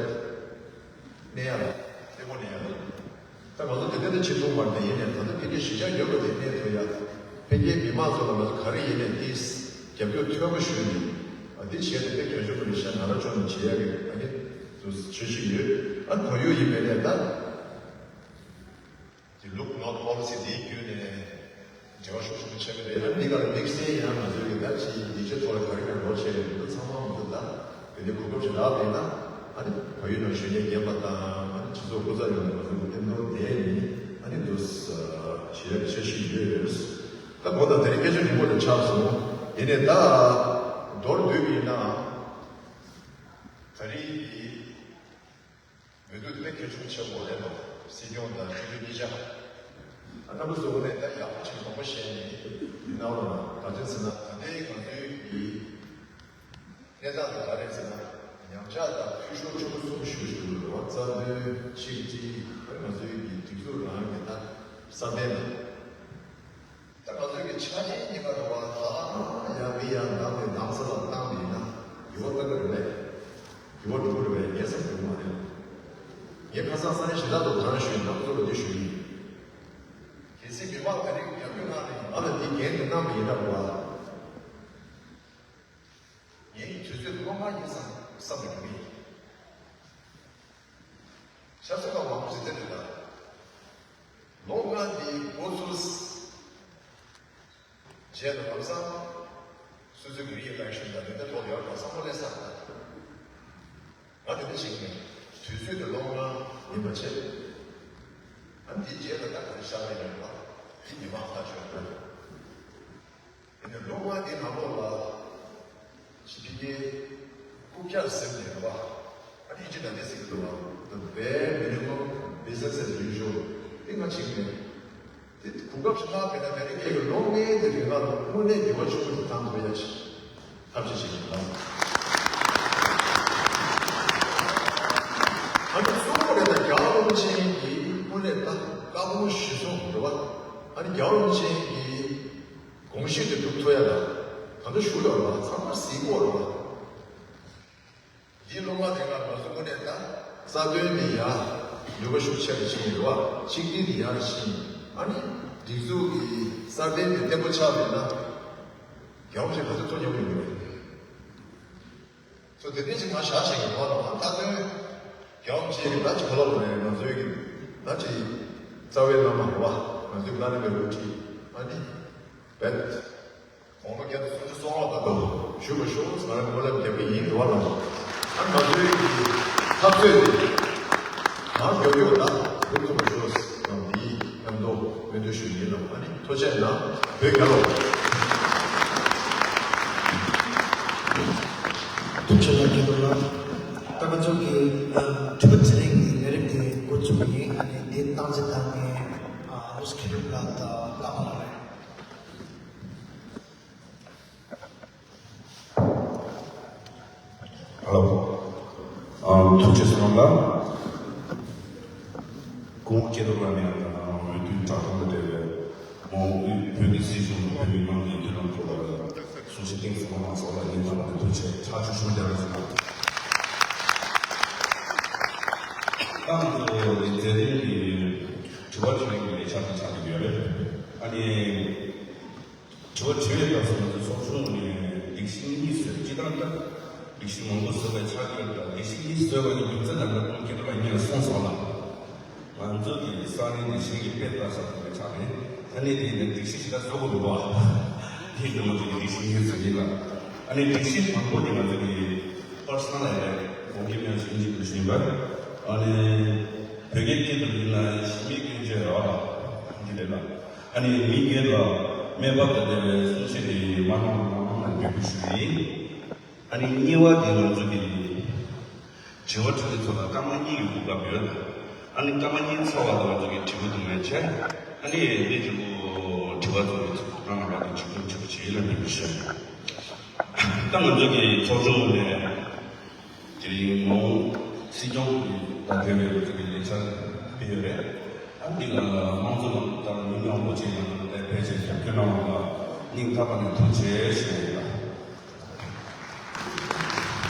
གནས་ཡ་ལ་ལྟད་མོ་གནས་ཡ་ལ། ད་ང་ཚོ་དེ་འདྲ་ནས་ཕྱིར་ཐོན་པར་དེ་ཡིན་ནའི་ད་ལྟ་ཕ་གིའི་གཞིས་ཆགས་ཡོད་པ་དེ་གནས་ཐུབ་ཡ། ཕ་གིའི་མི་མང་ཚོ་ལ་ང་ཚོ་ག་རེ་ཡིན་ནའི་ཏིས་རྒྱབ་སྐྱོར་མཐོན་པོ་ཞུས་ནས། ཨ་འདི་བྱས་ཏེ་དཔེ་གལ་ཆེན་པོ་རེད་ཤག་ང་རང་ཕྱོགས་ནས་བྱེད་ཡ་གི་ཨ་ནི་དུ་བྱེད་བཞིན་ཡོད། ཨ་ནི་བལ་ཡུལ་ཡིན་པའི་ནས་ད་དེ་Look North Policy་དེའི་བརྒྱུད་ནས། འབྲེལ་བ་ཤུགས་ཆེན་པོ་ཆགས་ཀྱི་རེད། ཨ་ནི་འདི་ག་ལ་དམིགས་བསལ་ཡང་ང་ཚོའི་གི་ད་ཅིག་ཡིག་ཆ་ཐོག་ལ་ག་རེ་ག་རེ་ལོ་བྱས་ཡོད་འདུག་ཚང་མ་མི་འདུག་ད། དེ་འདྲའི་གོ་སྐབས་ཤིག་རག་པ་ཡིན་ན། ཨ་ནི་བལ་ཡུལ་ནང་གཞོན་སྐྱེས་རྒན་པ་དང་ཨ་ནི་སྤྱི་ཚོགས་སྐུ་ཚབ་ཡོངས་ནས་ང་ཚོ་གི་བསྟན་རླབས་དེ་ནི་ཨ་ནི་འདུག་ཞེས་བྱེད་བཞིན་ཡོད། ད་གོ་ད་དེ་རིང་སྐད་ཆ་རིང་པོ་ལ་ཆགས་སོང་། ཡིན་ནའི་ད་ མདོར་བསྡུས་པ་ཡིན་ན། ད་རེས་ཀྱི་འོས་བསྡུ་དེ་གལ་ཆེན་པོ་ཆགས་ཡོད་རེད་དོ། སྲིད་སྐྱོང་དང་སྤྱི་འཐུས་གཉིས་ཆ། ཨ། རྣམ་པ་ཚོ་ངོས་ནས་ད་ཡག་པོ་ཅིག་མང་པོ་བཤད་ནས་འདི་གནང་རོགས་གནང་། ག་རེ་ཟེར་ན། ད་ལྟའི་ང་ཚོའི་གི་གནས་སྟངས་དེ་ག་རེ་ཟེར་ན། ཉམས་ཆག་དང་འཐུས་ཤོར་ཆེན་པོ་གསུམ་ཞུ་ཞུ་རེད་བ། རྩ་དོན་ཆིག་སྒྲིལ། ང་ཚོའི་གི་སྒྲིག་འཛུགས་རང་གི་ད་སྲ་བརྟན་དང་། ད་ང་ཚོའི་གི་ཆ་རྐྱེན་གཉིས་ཀ་རེད་བ། ད་ཡང་མི་ཡང་ནང་ནས་ནང་ས་ལ་བཏང་བ་ཡིན་ན་འགྱུར་བ་ཕོག་གི་རེད་པས། འགྱུར་བ་འགྲོ་གི་རེད་པས། ངས་བསམ་འགྱུར་མ་རེད། ངས་ཁ་སང་སང་ཉིན་ཞེ་དྲག་ཏུ་དྲང་ཞུས། ནང་ཚོ་ལ་འདི་ཞུས་ཡིན། གལ་སྲིད་མི་མང་ག་རེ་རྒྱབ་སྐྱོར་གནང་ནས་ང་ལ་འདི་འགན་དུ་གནང་བ་ཡིན་ན་རེད་བ། ངའི་དུས་ཚོད་ལོ་ལྔ་ཡིན་བསམ་བསམ་པ་འགྲོ་གི་ཡིན། ཤ་ཚ་ཁ་མང་པོ་ཞིག་དེ་རེད་ད། ལོ་ལྔ་འདི་འགོ་ཚུགས་རྗེས་ལ་ལམ་སང་སོ་སོའི་རི་ཡི་ལེགས་ཤོམ་དང་མི་འདྲ་ཐོག་ཡོད་པ་བསམ་བློ་སླེབས་ས་རེད་ད། ང་དེ་འདྲ་ཞིག་ནས་དུས་ཚོད་དེ་ལོ་ལྔ་ཡིན་པ་བྱས། ཨ། འདིའི་རྗེས་ལ་ད་ག་རེ་ཤར་གྱི་ཡོད་པ་འདི་མི་མང་ཐག་ཆོད་རེད། དེ་ནས་ལོ་ལྔ་དེའི་ནང་ལོགས་ལ་ཞི་བདེ་རྐུབ་བཀྱག་ཟེར་ནས་རེད་བ། ཨ་ནི་ཅི་ད་འདི་ཟེར་གྱི་འདུག་བ། The bare minimum, business as usual. དེ་ང་བྱེད་ཀྱི་མེད། དེ་གོ་སྐབས་ཤིག་ལྷག་བྱས་ན། ད་རེས་ཁྱེད་ཀྱི་ལོ་ལྔའི་དེ་རིང་ལ་དངོས་གནས་འགྱུར་བ་ཆེན་པོ་ཞིག་བཏང་ཐུབ་ཡ་ཅིག་ཐབས་ཤེས་བྱེད་ཀྱི་འདུག་ཨ་ནི་གཙོ་བོ་རེད་ད། རྒྱལ་བ་རིན་པོ་ཆེ་གིས་དངོས་གནས་ད་བཀའ་དགོངས་གཞིར་བཟུང་རེད་བ། ཨ་ནི་རྒྱལ་བ་རིན་པོ་ཆེ་གིས་དགོངས་གཞི་དེ་སྒྲུབ་ཐུབ་ཡ་ལ་ད་ལྟ་བཞུགས་ཡོད་རེད་བ། ཚང་མ་གཟིགས་ཡོད་རེད་བ། འདིའི་ལོ་ལྔ་རིང་ལ་ང་ཚོ་དངོས་གནས་ད་རྩ་དོན་དེ་ཡར་ནུས་པ་ཤུགས་ཆེ་རུ་ཕྱིན་ཡོད་བ། ཆིག་སྒྲིལ་དེ་ཡར་ཕྱིན། ཨ་ནི་སྒྲིག་འཛུགས་ཀྱི་སྲ་བརྟན་དེ་བརྟན་པོ་ཆགས་པ་ཡིན་ན། རྒྱལ་བ་རིན་པོ་ཆེ་ག་ཚོད་ཐུགས་མཉེས་པོ་ཡོད་རེད། ཚོ་དེ་འདྲ་ཞིག་མ་བཞག་བཞག་གི་འདུག་བ། མཐའ་དོན་རྒྱལ་བ་རིན་པོ་ཆེ་གི་ད་ཅིག་གོ་ལ་བ་རེད། ང་ཚོའི་གི་ད་ཅིག་རྩ་བའི་བླ་མ་རེད་བ། ང་ཚོའི་བླ་ན་མེད་པའི་དབུ་ཁྲིད། ཨ་ནི་རྦད་དགུང་ལོ་བརྒྱ་དང་སུམ་ཅུ་སོ་ལྔ་བར་དུ་བཞུགས་པར་ཤོག་ཟེར་ང་རང་སྨོན་ལམ་རྒྱག་གི་ཡིན། རེད་བ་ལ། ཨ་ནི་ང་ཚོའི་གི་འཐབ་རྩོད་དེ་ང་མགྱོགས་མགྱོགས་ད་འགོ་ཚུགས་པར་ཤོག་ཟེར་ང་འདིའི་མཉམ་དུ་སྨོན་འདུན་ཞུ་ཡི་ཡིན་ལ། ཨ་ནི་ཐུགས་རྗེ་གནང་། བོད་རྒྱལ་ལོ། ཐུགས་རྗེ་གནང་། མཁན་པོ་ལགས། ད་ང་ཚོ་གི་ཨ་དྲི་བ་དྲིས་ལན་གྱི་ལས་རིམ་དེ་འགོ་བཙུགས་ཡིན། ཨ་ནི་དེ་སྟངས་འཛིན་དང་ནས་ཨ་ཨོ་སི་ཁེ་རུབ་ལགས་དང་ལགས་པ་ལགས་རེད། ཧ་ལོ། ཨ་ཐུགས་རྗེ་གནང་ལ། སྐུ་ངོ་སྐལ་རྡོར་ལགས་ནས་འོས་བསྡུའི་བསྒྲགས་གཏམ་དང་འབྲེལ་བའི་མ་འོངས་བོད་ཀྱི་སྲིད་གཞུང་དང་བོད་མི་མང་གི་མདུན་ལམ་ཐོག་ལ་གསུང་བཤད་གཏིང་ཟབ་པོ་གནང་སོང་ལ། སྙིང་ཐག་པ་ནས་ཐུགས་རྗེ་ཆེ། ཐག་ཆོད་ཞུ་རྒྱ་རོགས་གནང་། ད་ང་ཚོ་མཛད་རིམ་གྱི་དྲི་བ་དྲིས་ལན་གྱི་ལས་འཆར་དེ་ཆགས་ཀྱི་ཡོད་རེད། ཨ་ནི། དྲི་བ་དྲི་བའི་སྐབས་སུ་ང་ཚོའི་ཚོགས་ཆུང་ནས་སྒྲིག་གཞི་གཉིས་བཟོས། སྤྱིར་བཏང་ད་སྒྲིག་གཞི་མང་པོ་བཟོ་བའི་ཆ་རྐྱེན་དང་། སྒྲིག་གཞི་གཉིས་བཟོས་པ་ནི་རྒྱུ་མཚན་དང་ལ་ཁོང་སྐྱེ་བ་གཉིས་ལ་གསུངས་སོང་ལ། ང་ཚོ་གི་ས་གནས་ནས་གཞན་གྱི་དཔེ་ལྟ་ས་དང་ཆགས་ནས། ཨ་ནི་དེ་ནི་སྒྲིག་གཞི་ཞིག་ལ་བཟོ་དགོས་འདུག་བ། དེ་ནི་ང་ཚོ་གི་སྒྲིག་གཞི་གཉིས་བཟོས་ཡིན་ལ། ཨ་ནི་སྒྲིག་གཞི་དང་པོ་དེ་ང་ཚོ་གི་པར་སོ་ནལ་ལ་ཡང་དགོངས་འགལ་མེད་ཞིག་ཡིན་གྱི་འདུག་ཞུ་ཡིན་པ། ཨ་ནི་བོད་སྐད་སྐད་དུ་ཡིན་ན་གཞི་མེད་སྐྱོན་བརྗོད་ར་བ་འདི་རེད་ལ། ཨ་ནི་མི་སྒེར་ལ་སྨད་པ་དང་འབྲེལ་བའི་གསུང་བཤད་དེ་མ་གནང་བ་གནང་གནང་ན་འགྲིག་གི་ཞུ་ཡིན། ཨ་ནི་གཉིས་པ་དེ་ང་ཚོ་གི་དྲི་བ་དྲིས་ལན་ཚོ་ལ་སྐར་མ་གཉིས་ཀྱི་གོ་སྐབས་ཡོད། ཨ་ནི་སྐར་མ་གཉིས་ཚར་བ་དང་ང་ཚོ་གི་དྲི་བ་དུ་མ་བྱས། ཨ་ནི་དེ་གཅིག་པུ་དྲི་བ་ཚོ་གི་ཚོགས་ཁང་ནང་ལ་དེ་གཅིག་པུ་གཅིག་པུ་བྱེད་ཡིན་ལ་འགྲིག་གི་ཞུ་ཡིན། ད་ང་ཚོ་གི་ཚོགས་ཆུང་ནས་དེ་རིང་མ་འོངས་སྲིད་སྐྱོང་གི་ད་འབྲེལ་བའི་ང་ཚོ་གི་ལས་འཆར་སྤེལ་ཡོད་རེད། ཨ་འདི་ལ་དམངས་གཙོ་ནང་ལ་མི་མང་པོ་ཅིག་ནང་ལ་ཕལ་ཆེར་རྒྱབ་སྐྱོར་གནང་བ་ལ་སྙིང་ཐག་པ་ནས་ཐུགས་རྗེ་ཆེ་ཞུ་ཡ་ཡིན།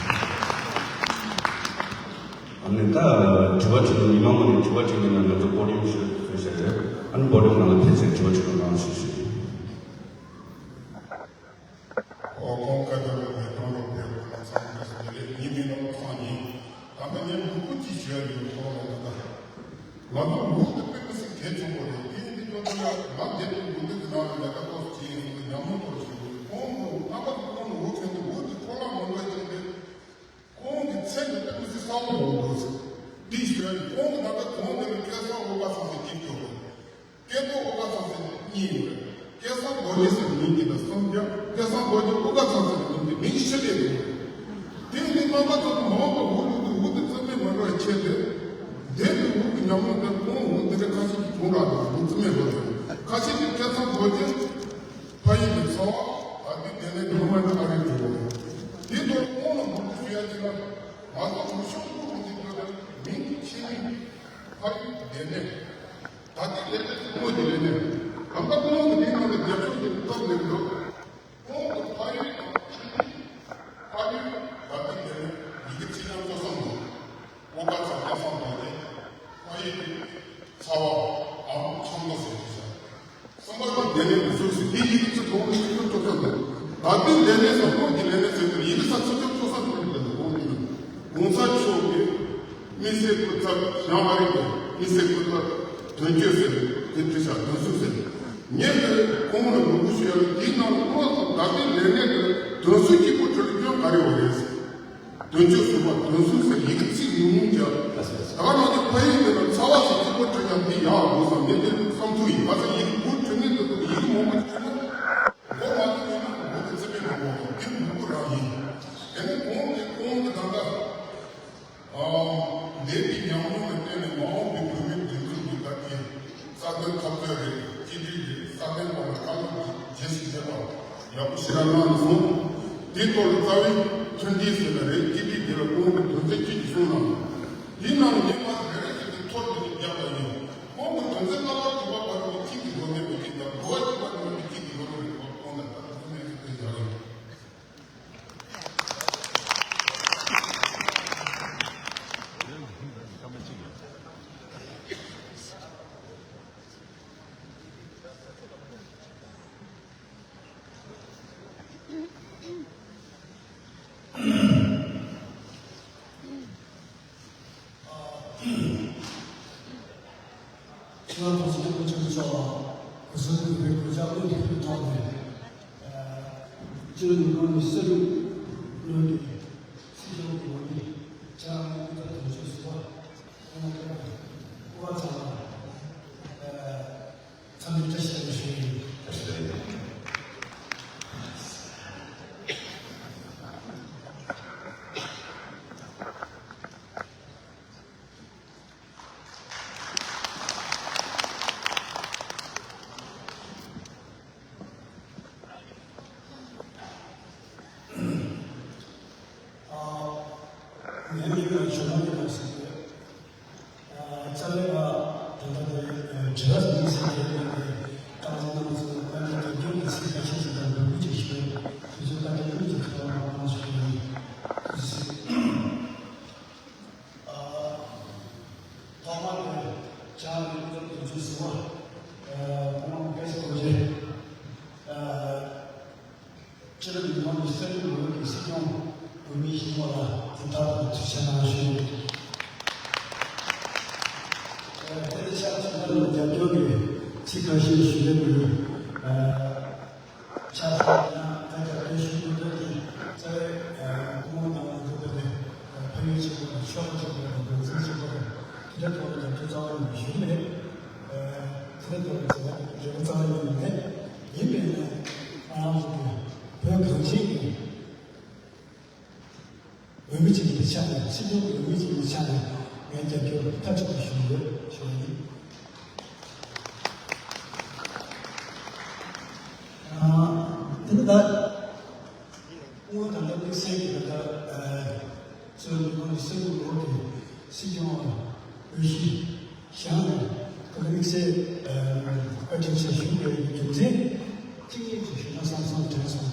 ཨ་ནི་ད་དྲི་བ་དྲིས་ལན་མི་མང་པོ་ནས་དྲི་བ་དྲིས་ལན་ནང་ང་ཚོ་པོ་ཌི་ཡམ་ཞིག་བཟོས་བཞག་རེད། ཨ་ནི་པོ་ཌི་ཡམ་ནང་ལ་ཕལ་ཆེར་དྲི་བ་དྲིས་ལན་གནང་ཞུ་ཞུ། ཨོ་ཁོང་བཀའ་བརྒྱུད་ལ་ནས་ཁོང་རོགས་ཕེབས་པ་ལ་འཚམས་འདྲི་ཞུ་རྒྱུ་རེད། ཉིན་མིན་ལ་བློ་བཟང་ཡིན། ད་ལྟ་ངས་མུ་གུ་གཅིག་ཞུ་ཡ་ཡོད། ཁོང་ལ་ད་ལྟ་ང་ཚོ་མུ་གུ་དེ་དཔེ་མི་སྲིད་གལ་ཆེན་པོ་རེད། དེ་ཡིན་དུས་ཙམ་པ་ལ་ང་འདས་པའི་མུ་གུ་དེ་ནང་ལ་ལས་ཀ་ཏོག་ཙམ་བྱས་ཡིན་ཟེར་ནས་ཉམས་མྱོང་ཐོག་ཞུ་དགོས། ཁོང་ཚོ་རྣམ་པ་ཚོ་ཁོང་ལ་འུ་ཁྱོད་ཚོ་འུ་དེ་འཕྲོ་བརླག་མ་འགྲོ་བ་བྱས་ཏེ། ཁོང་གི་མཚན་དེ་ཏོག་ཙམ་གསལ་པོ་འོང་འདུག་ཟེར། འདི་ཞུ་ཡ་ཡིན། ཁོང་གི་ད་ལྟ་གོང་དེ་ལ་སྐལ་བཟང་ཨོ་དགའ་ཚང་ཟེར་གཅིག་ཡོད་རེད། སྐལ་རྡོར་ཨོ་དགའ་ཚང་ཟེར་གཉིས་ཡོད་རེད། སྐལ་བཟང་སྒོ་ཉི་ཟེར་མིང་གཅིག་དང་གསུམ་རྒྱབ། སྐལ་བཟང་སྒོ་ཉི་ཨོ་དགའ་ཚང་ཟེར་མིང་གཅིག་མིང་ཤི་ལེ་འདུག་དེ་ནི་རྣམ་པ་ཚོ་མ་འོངས་པ་འུ་འུ་འུ་དེ་རྩིས་མེད་མ་འགྲོ་བའི་ཆེད་དུ། དེ་ནི་འུ་གི་ཉམས་མྱོང་དེ་ཁོང་འུ་དེ་འདྲ་ཁ་ཤས་ཀྱིས་བྱུང་ར་འདུག་འུ་རྩིས་མེད་འགྲོ་དེ་ཁ་ཤས་ཀྱིས་སྐད་ཚང་དགོས་ཀྱི། ཕ་ཡུལ་གྱི་འཚོ་བ་ད་ལྟའི་དེ་ནས་ཉོ་མ་ནི་ཨ་རི་འགྲོ་བ་དེ་དོར་ཁོང་ལ་འུ་གི་ཞུ་ཡ་ཅིག་ལ་མ་གཏོགས་འུ་ཤོག་འུ་འུ་དེ་འགྲོ་དེ་མིང་ཤི་ལེ། ཕ་ཡུལ་དེ་ནས། ད་ལྟའི་ལས་དོན་ཚོ་དངོས་ཀྱི་ལས་དོན། ད་ལྟ་ཁོང་གི་མིང་ནང་ལ་རྒྱབ་སྐྱོར་གྱི་སྟོབས་ལེན་འགྲོ། ཁོང་གི་ཕ་ཡུལ་དང་ཕྱི་ཡུལ། ཕ་ཡུལ་ལ་དེ་ལས་ཡི་གེ་ཚིག་ཉམས་གསོ་བསམ་འདུག་ཨོ་ཀ་ཚ་ལྷག་བསམ་འདུག་དེ་ཕ་ཡུལ་གྱི་ཚ་བའམ་ཆང་ལོ་ཟེར་གྱི་ས། གསུམ་པ་དང་དེ་ནས་མི་བཟོ་ཟིན་དེ་ཡི་གེ་ཚིག་གོང་ནས་ཚིག་སྐྱོར་ཐོབ་ས་འདུག་ད་ལྟའི་ལས་གནས་སུ་ཁོང་གི་ལས་གནས་ཟེར་དུས་ཡི་གེ་ས་ཚིག་སྐྱོར་ཐོབ་ས་འདུག་ལས་ཁོང་གི་གོང་ས་མཆོག་གི་དམིགས་བསལ་སྐུ་ཚབ་ཡང་ཨ་རི་གི་དམིགས་བསལ་སྐུ་ཚབ་དོན་གཅོད་ཟེར་དེ་དུས་ས་དོན་གསུམ་ཟེར། ངས་དེ་ཁོང་ལ་ངོ་རྒོལ་ཞུ་ཡ་ལ་དེའི་ནང་ལ་ཁོང་ཚོ་ད་ལྟའི་ལས་གནས་དེ་དོན་གསུམ་གྱི་སྐོར་དྲི་ལ་སྐྱོན་ག་རེ་ཡོད་རེད་ཟེར། དོན་གཅོད་ཟུར་པ་དོན་གསུམ་ཟེར་ཡི་གེ་ཚིག་ཉུང་ཉུང་བརྒྱབ། ད་ག་ནང་དུ་ཕ་ཡུལ་དེ་ལ་ཚ་བ་ཟེར་གཅིག་པོ་བྲིས་ཀྱང་འདི་ཡག་དགོས་བསམ་ངས་དེ་བསམ་ཚུལ་ཡིན། ང་ཚོ་ཡི་གེ་དགུ་བྲིས་ནས་འདུག་ཡི་གེ་མང་པོ་བྲིས་ན་མགོ་མ་ཐུག་ཡིན་ན་མགོ་གི་རྩིས་མེད་མང་པོ་འདི་མང་པོ་རང་ཡིན། དེ་ནས་གོང་དེ་གོང་དུ་ད་ལྟ། འདས་པའི་ཉམས་མྱོང་ལ་བརྟེན་ནས་མ་འོངས་པའི་བོད་མིའི་སྒྲིག་འཛུགས་ཀྱི་ད་ལྟའི་རྩ་དོན་འཐབ་རྩོད་རེད། གཅིག་སྒྲིལ་རེད། ས་གནས་ཁག་ལ་བཀའ་སློབ་ཀྱི་རྗེས་སུ་བྱེད་པ་ཡག་པོ་ཞེ་དྲག་གནང་སོང་། དེའི་ཐོག་ལ་རྩ་བའི་མཐུན་སྒྲིལ་ཟེར་ན་རེད། གཅིག་སྒྲིལ་དེ་ལ་ཁོང་གི་དོན་ཚན་གཅིག་གིས་གསུངས་གནང་། དེའི་ནང་ལ་ངས་མ་རེ་རེ་བཞིན་དུ་ཐོར་དུ་བརྒྱབ་པ་ཡིན། ཁོང་གི་དོན་ཚན་ལྔ་པ་དྲུག་པ་བར་དུ་གཅིག་གི་ལོ་ནས་མི་གཅིག་དང་འགྲོ་བ་གཅིག་པ་ནས་མི་གཅིག་གི་ལོ་ནས་མི་གཅིག་ཁོང་ལ་ད་དུང་མེད་ཀྱི་དོན་ཡག་ཡིན། ཆེས་མཐོ་ཚད་སྐུ་ཚབ་མཆོག་ལ་གོང་ས་སྐུ་པའི་གོ་ཆ་དབུ་འདེགས་ཀྱི་ཐོག་ནས། སྤྱི་ནོར་གླིང་གི་སྲིད་སྐྱོང་གི་སྲིད་སྐྱོང་གི་འོས་མི་བཅའ་མར་སྐུ་ཚབ་དོན་གཅོད་ཟུར་པ་ཨ་མ་སྐལ་བཟང་ཚང་ལ་འཚམས་འདྲི་བཀྲ་ཤིས་བདེ་ལེགས་ཞུ་ཡི་ཡིན། ངའི་མིང་ལ་ཇོ་མོ་ཡིན་པ་ཟེར་གྱི་ཡོད། རྩ་བའི་ད་ལྟ་དེ་དྲི་བ་དེ་ཚོ་དེ་ལས་ཀྱི་རྟགས་གནང་ཚུལ་ཨ་ནི་རྒྱབ་སྐྱོར་གྱི་ཚིག་ཁ་ཤས་ཤིག་དང་འབོད་སྐུལ་ཅིག་ཞུས། དུས་ཚོད་བཀའ་དྲིན་སྐུལ་གྱི་ཐོག་མར་གནང་ཞུ་གི་ཡིན། ཐོག་མར་དེ་བྱང་ནས་སྐུ་ཚབ་དོན་གཅོད་ཟུར་པ་ཨ་ནང་སྐད་ཆ་གོ་རྗེས། སྤྱི་ནོར་གླིང་གི་སྲིད་སྐྱོང་འོས་ཀྱི་སྲིད་སྐྱོང་འོས་མི་ཞིག་ལ་དེ་ལྟར་དུ་ཐུགས་རྗེ་གནང་ཞུ། དེ་ལས་ཤར་ཚོགས་པ་ལ་རྒྱབ་སྐྱོར་གྱི་ཚིག་ཁ་ཤས་ཞུ་ལེ་དགོས། ཆ་ཚང་ཡིན་ན་ད་རྒྱབ་སྐྱོར་ཞུ་དགོས་འདོད་ཀྱི་རྩ་བའི་སྐུ་ངོ་ནང་ལ་འཛུལ་བའི་ཕ་ཡུལ་གཅིག་པ་དང་ཤོག་གཅིག་པ་དང་འགོ་འཛིན་གཅིག་པ་དང་དེ་འདྲ་ཐོག་ལ་རྒྱབ་སྐྱོར་རྩ་བ་ནས་ཞུ་མེད། དེ་འདྲ་ཐོག་ལ་རེ་བ་རྩ་བ་ནས་མེད། ཡིན་པས་ན་ང་རང་ཚོ་གི་བོད་གངས་ཅན་གྱི་འོས་མི་གཅིག་ཡིན་པའི་ཆ་ནས་སྲིད་སྐྱོང་གི་འོས་མི་གཅིག་ཡིན་པའི་ཆ་ནས་ངས་རྒྱབ་སྐྱོར་མཐའ་གཅིག་ཏུ་ཞུ་ཡོད་ཞུ་བ་ཡིན། དེ་ནི་ད་སྔོན་ད་ལྟ་དམིགས་བསལ་གྱི་ད་ལྟ་གཙོས་མི་མང་གི་སྲིད་སྐྱོང་ལོ་གི་སྲིད་སྐྱོང་འོས་གཞི་བཞེངས་ནས་ད་དམིགས་བསལ་བཀའ་དྲིན་ཆེ་ཞུ་དགོས་པའི་རྒྱུ་མཚན་གཅིག་གཉིས་ཅིག་ཞུས་ན་བསམ་བསམ་དྲན་སོང་།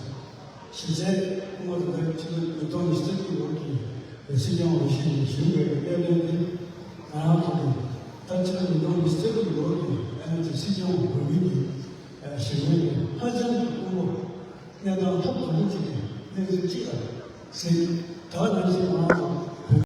གཞི་རྩའི་སྔོན་ལ་ཕྱི་ལོ་ཉིས་སྟོང་ཉི་ཤུ་རྩ་གཅིག་ལོ་གི་སྲིད་སྐྱོང་འོས་གཞི་ནས་ཞུགས་དགོས་པའི་གནད་དོན་དེ་ང་རང་ཚོ་གི་ད་ཕྱི་ལོ་ཉིས་སྟོང་ཉི་ཤུ་རྩ་གཅིག་ལོ་གི་ཨ་ནི་ཚོ་སྲིད་སྐྱོང་འོས་མི་གི་ཞུ་སྙན་དེ་ཧ་ཅང་གི་དཀོན་པོ་གནད་དོན་ཐབས་དང་པོ་གཅིག་གི་གནས་ཚུལ་གཅིག་ལ་ཟིན། ད་ནང་བཞིན་ང་རང་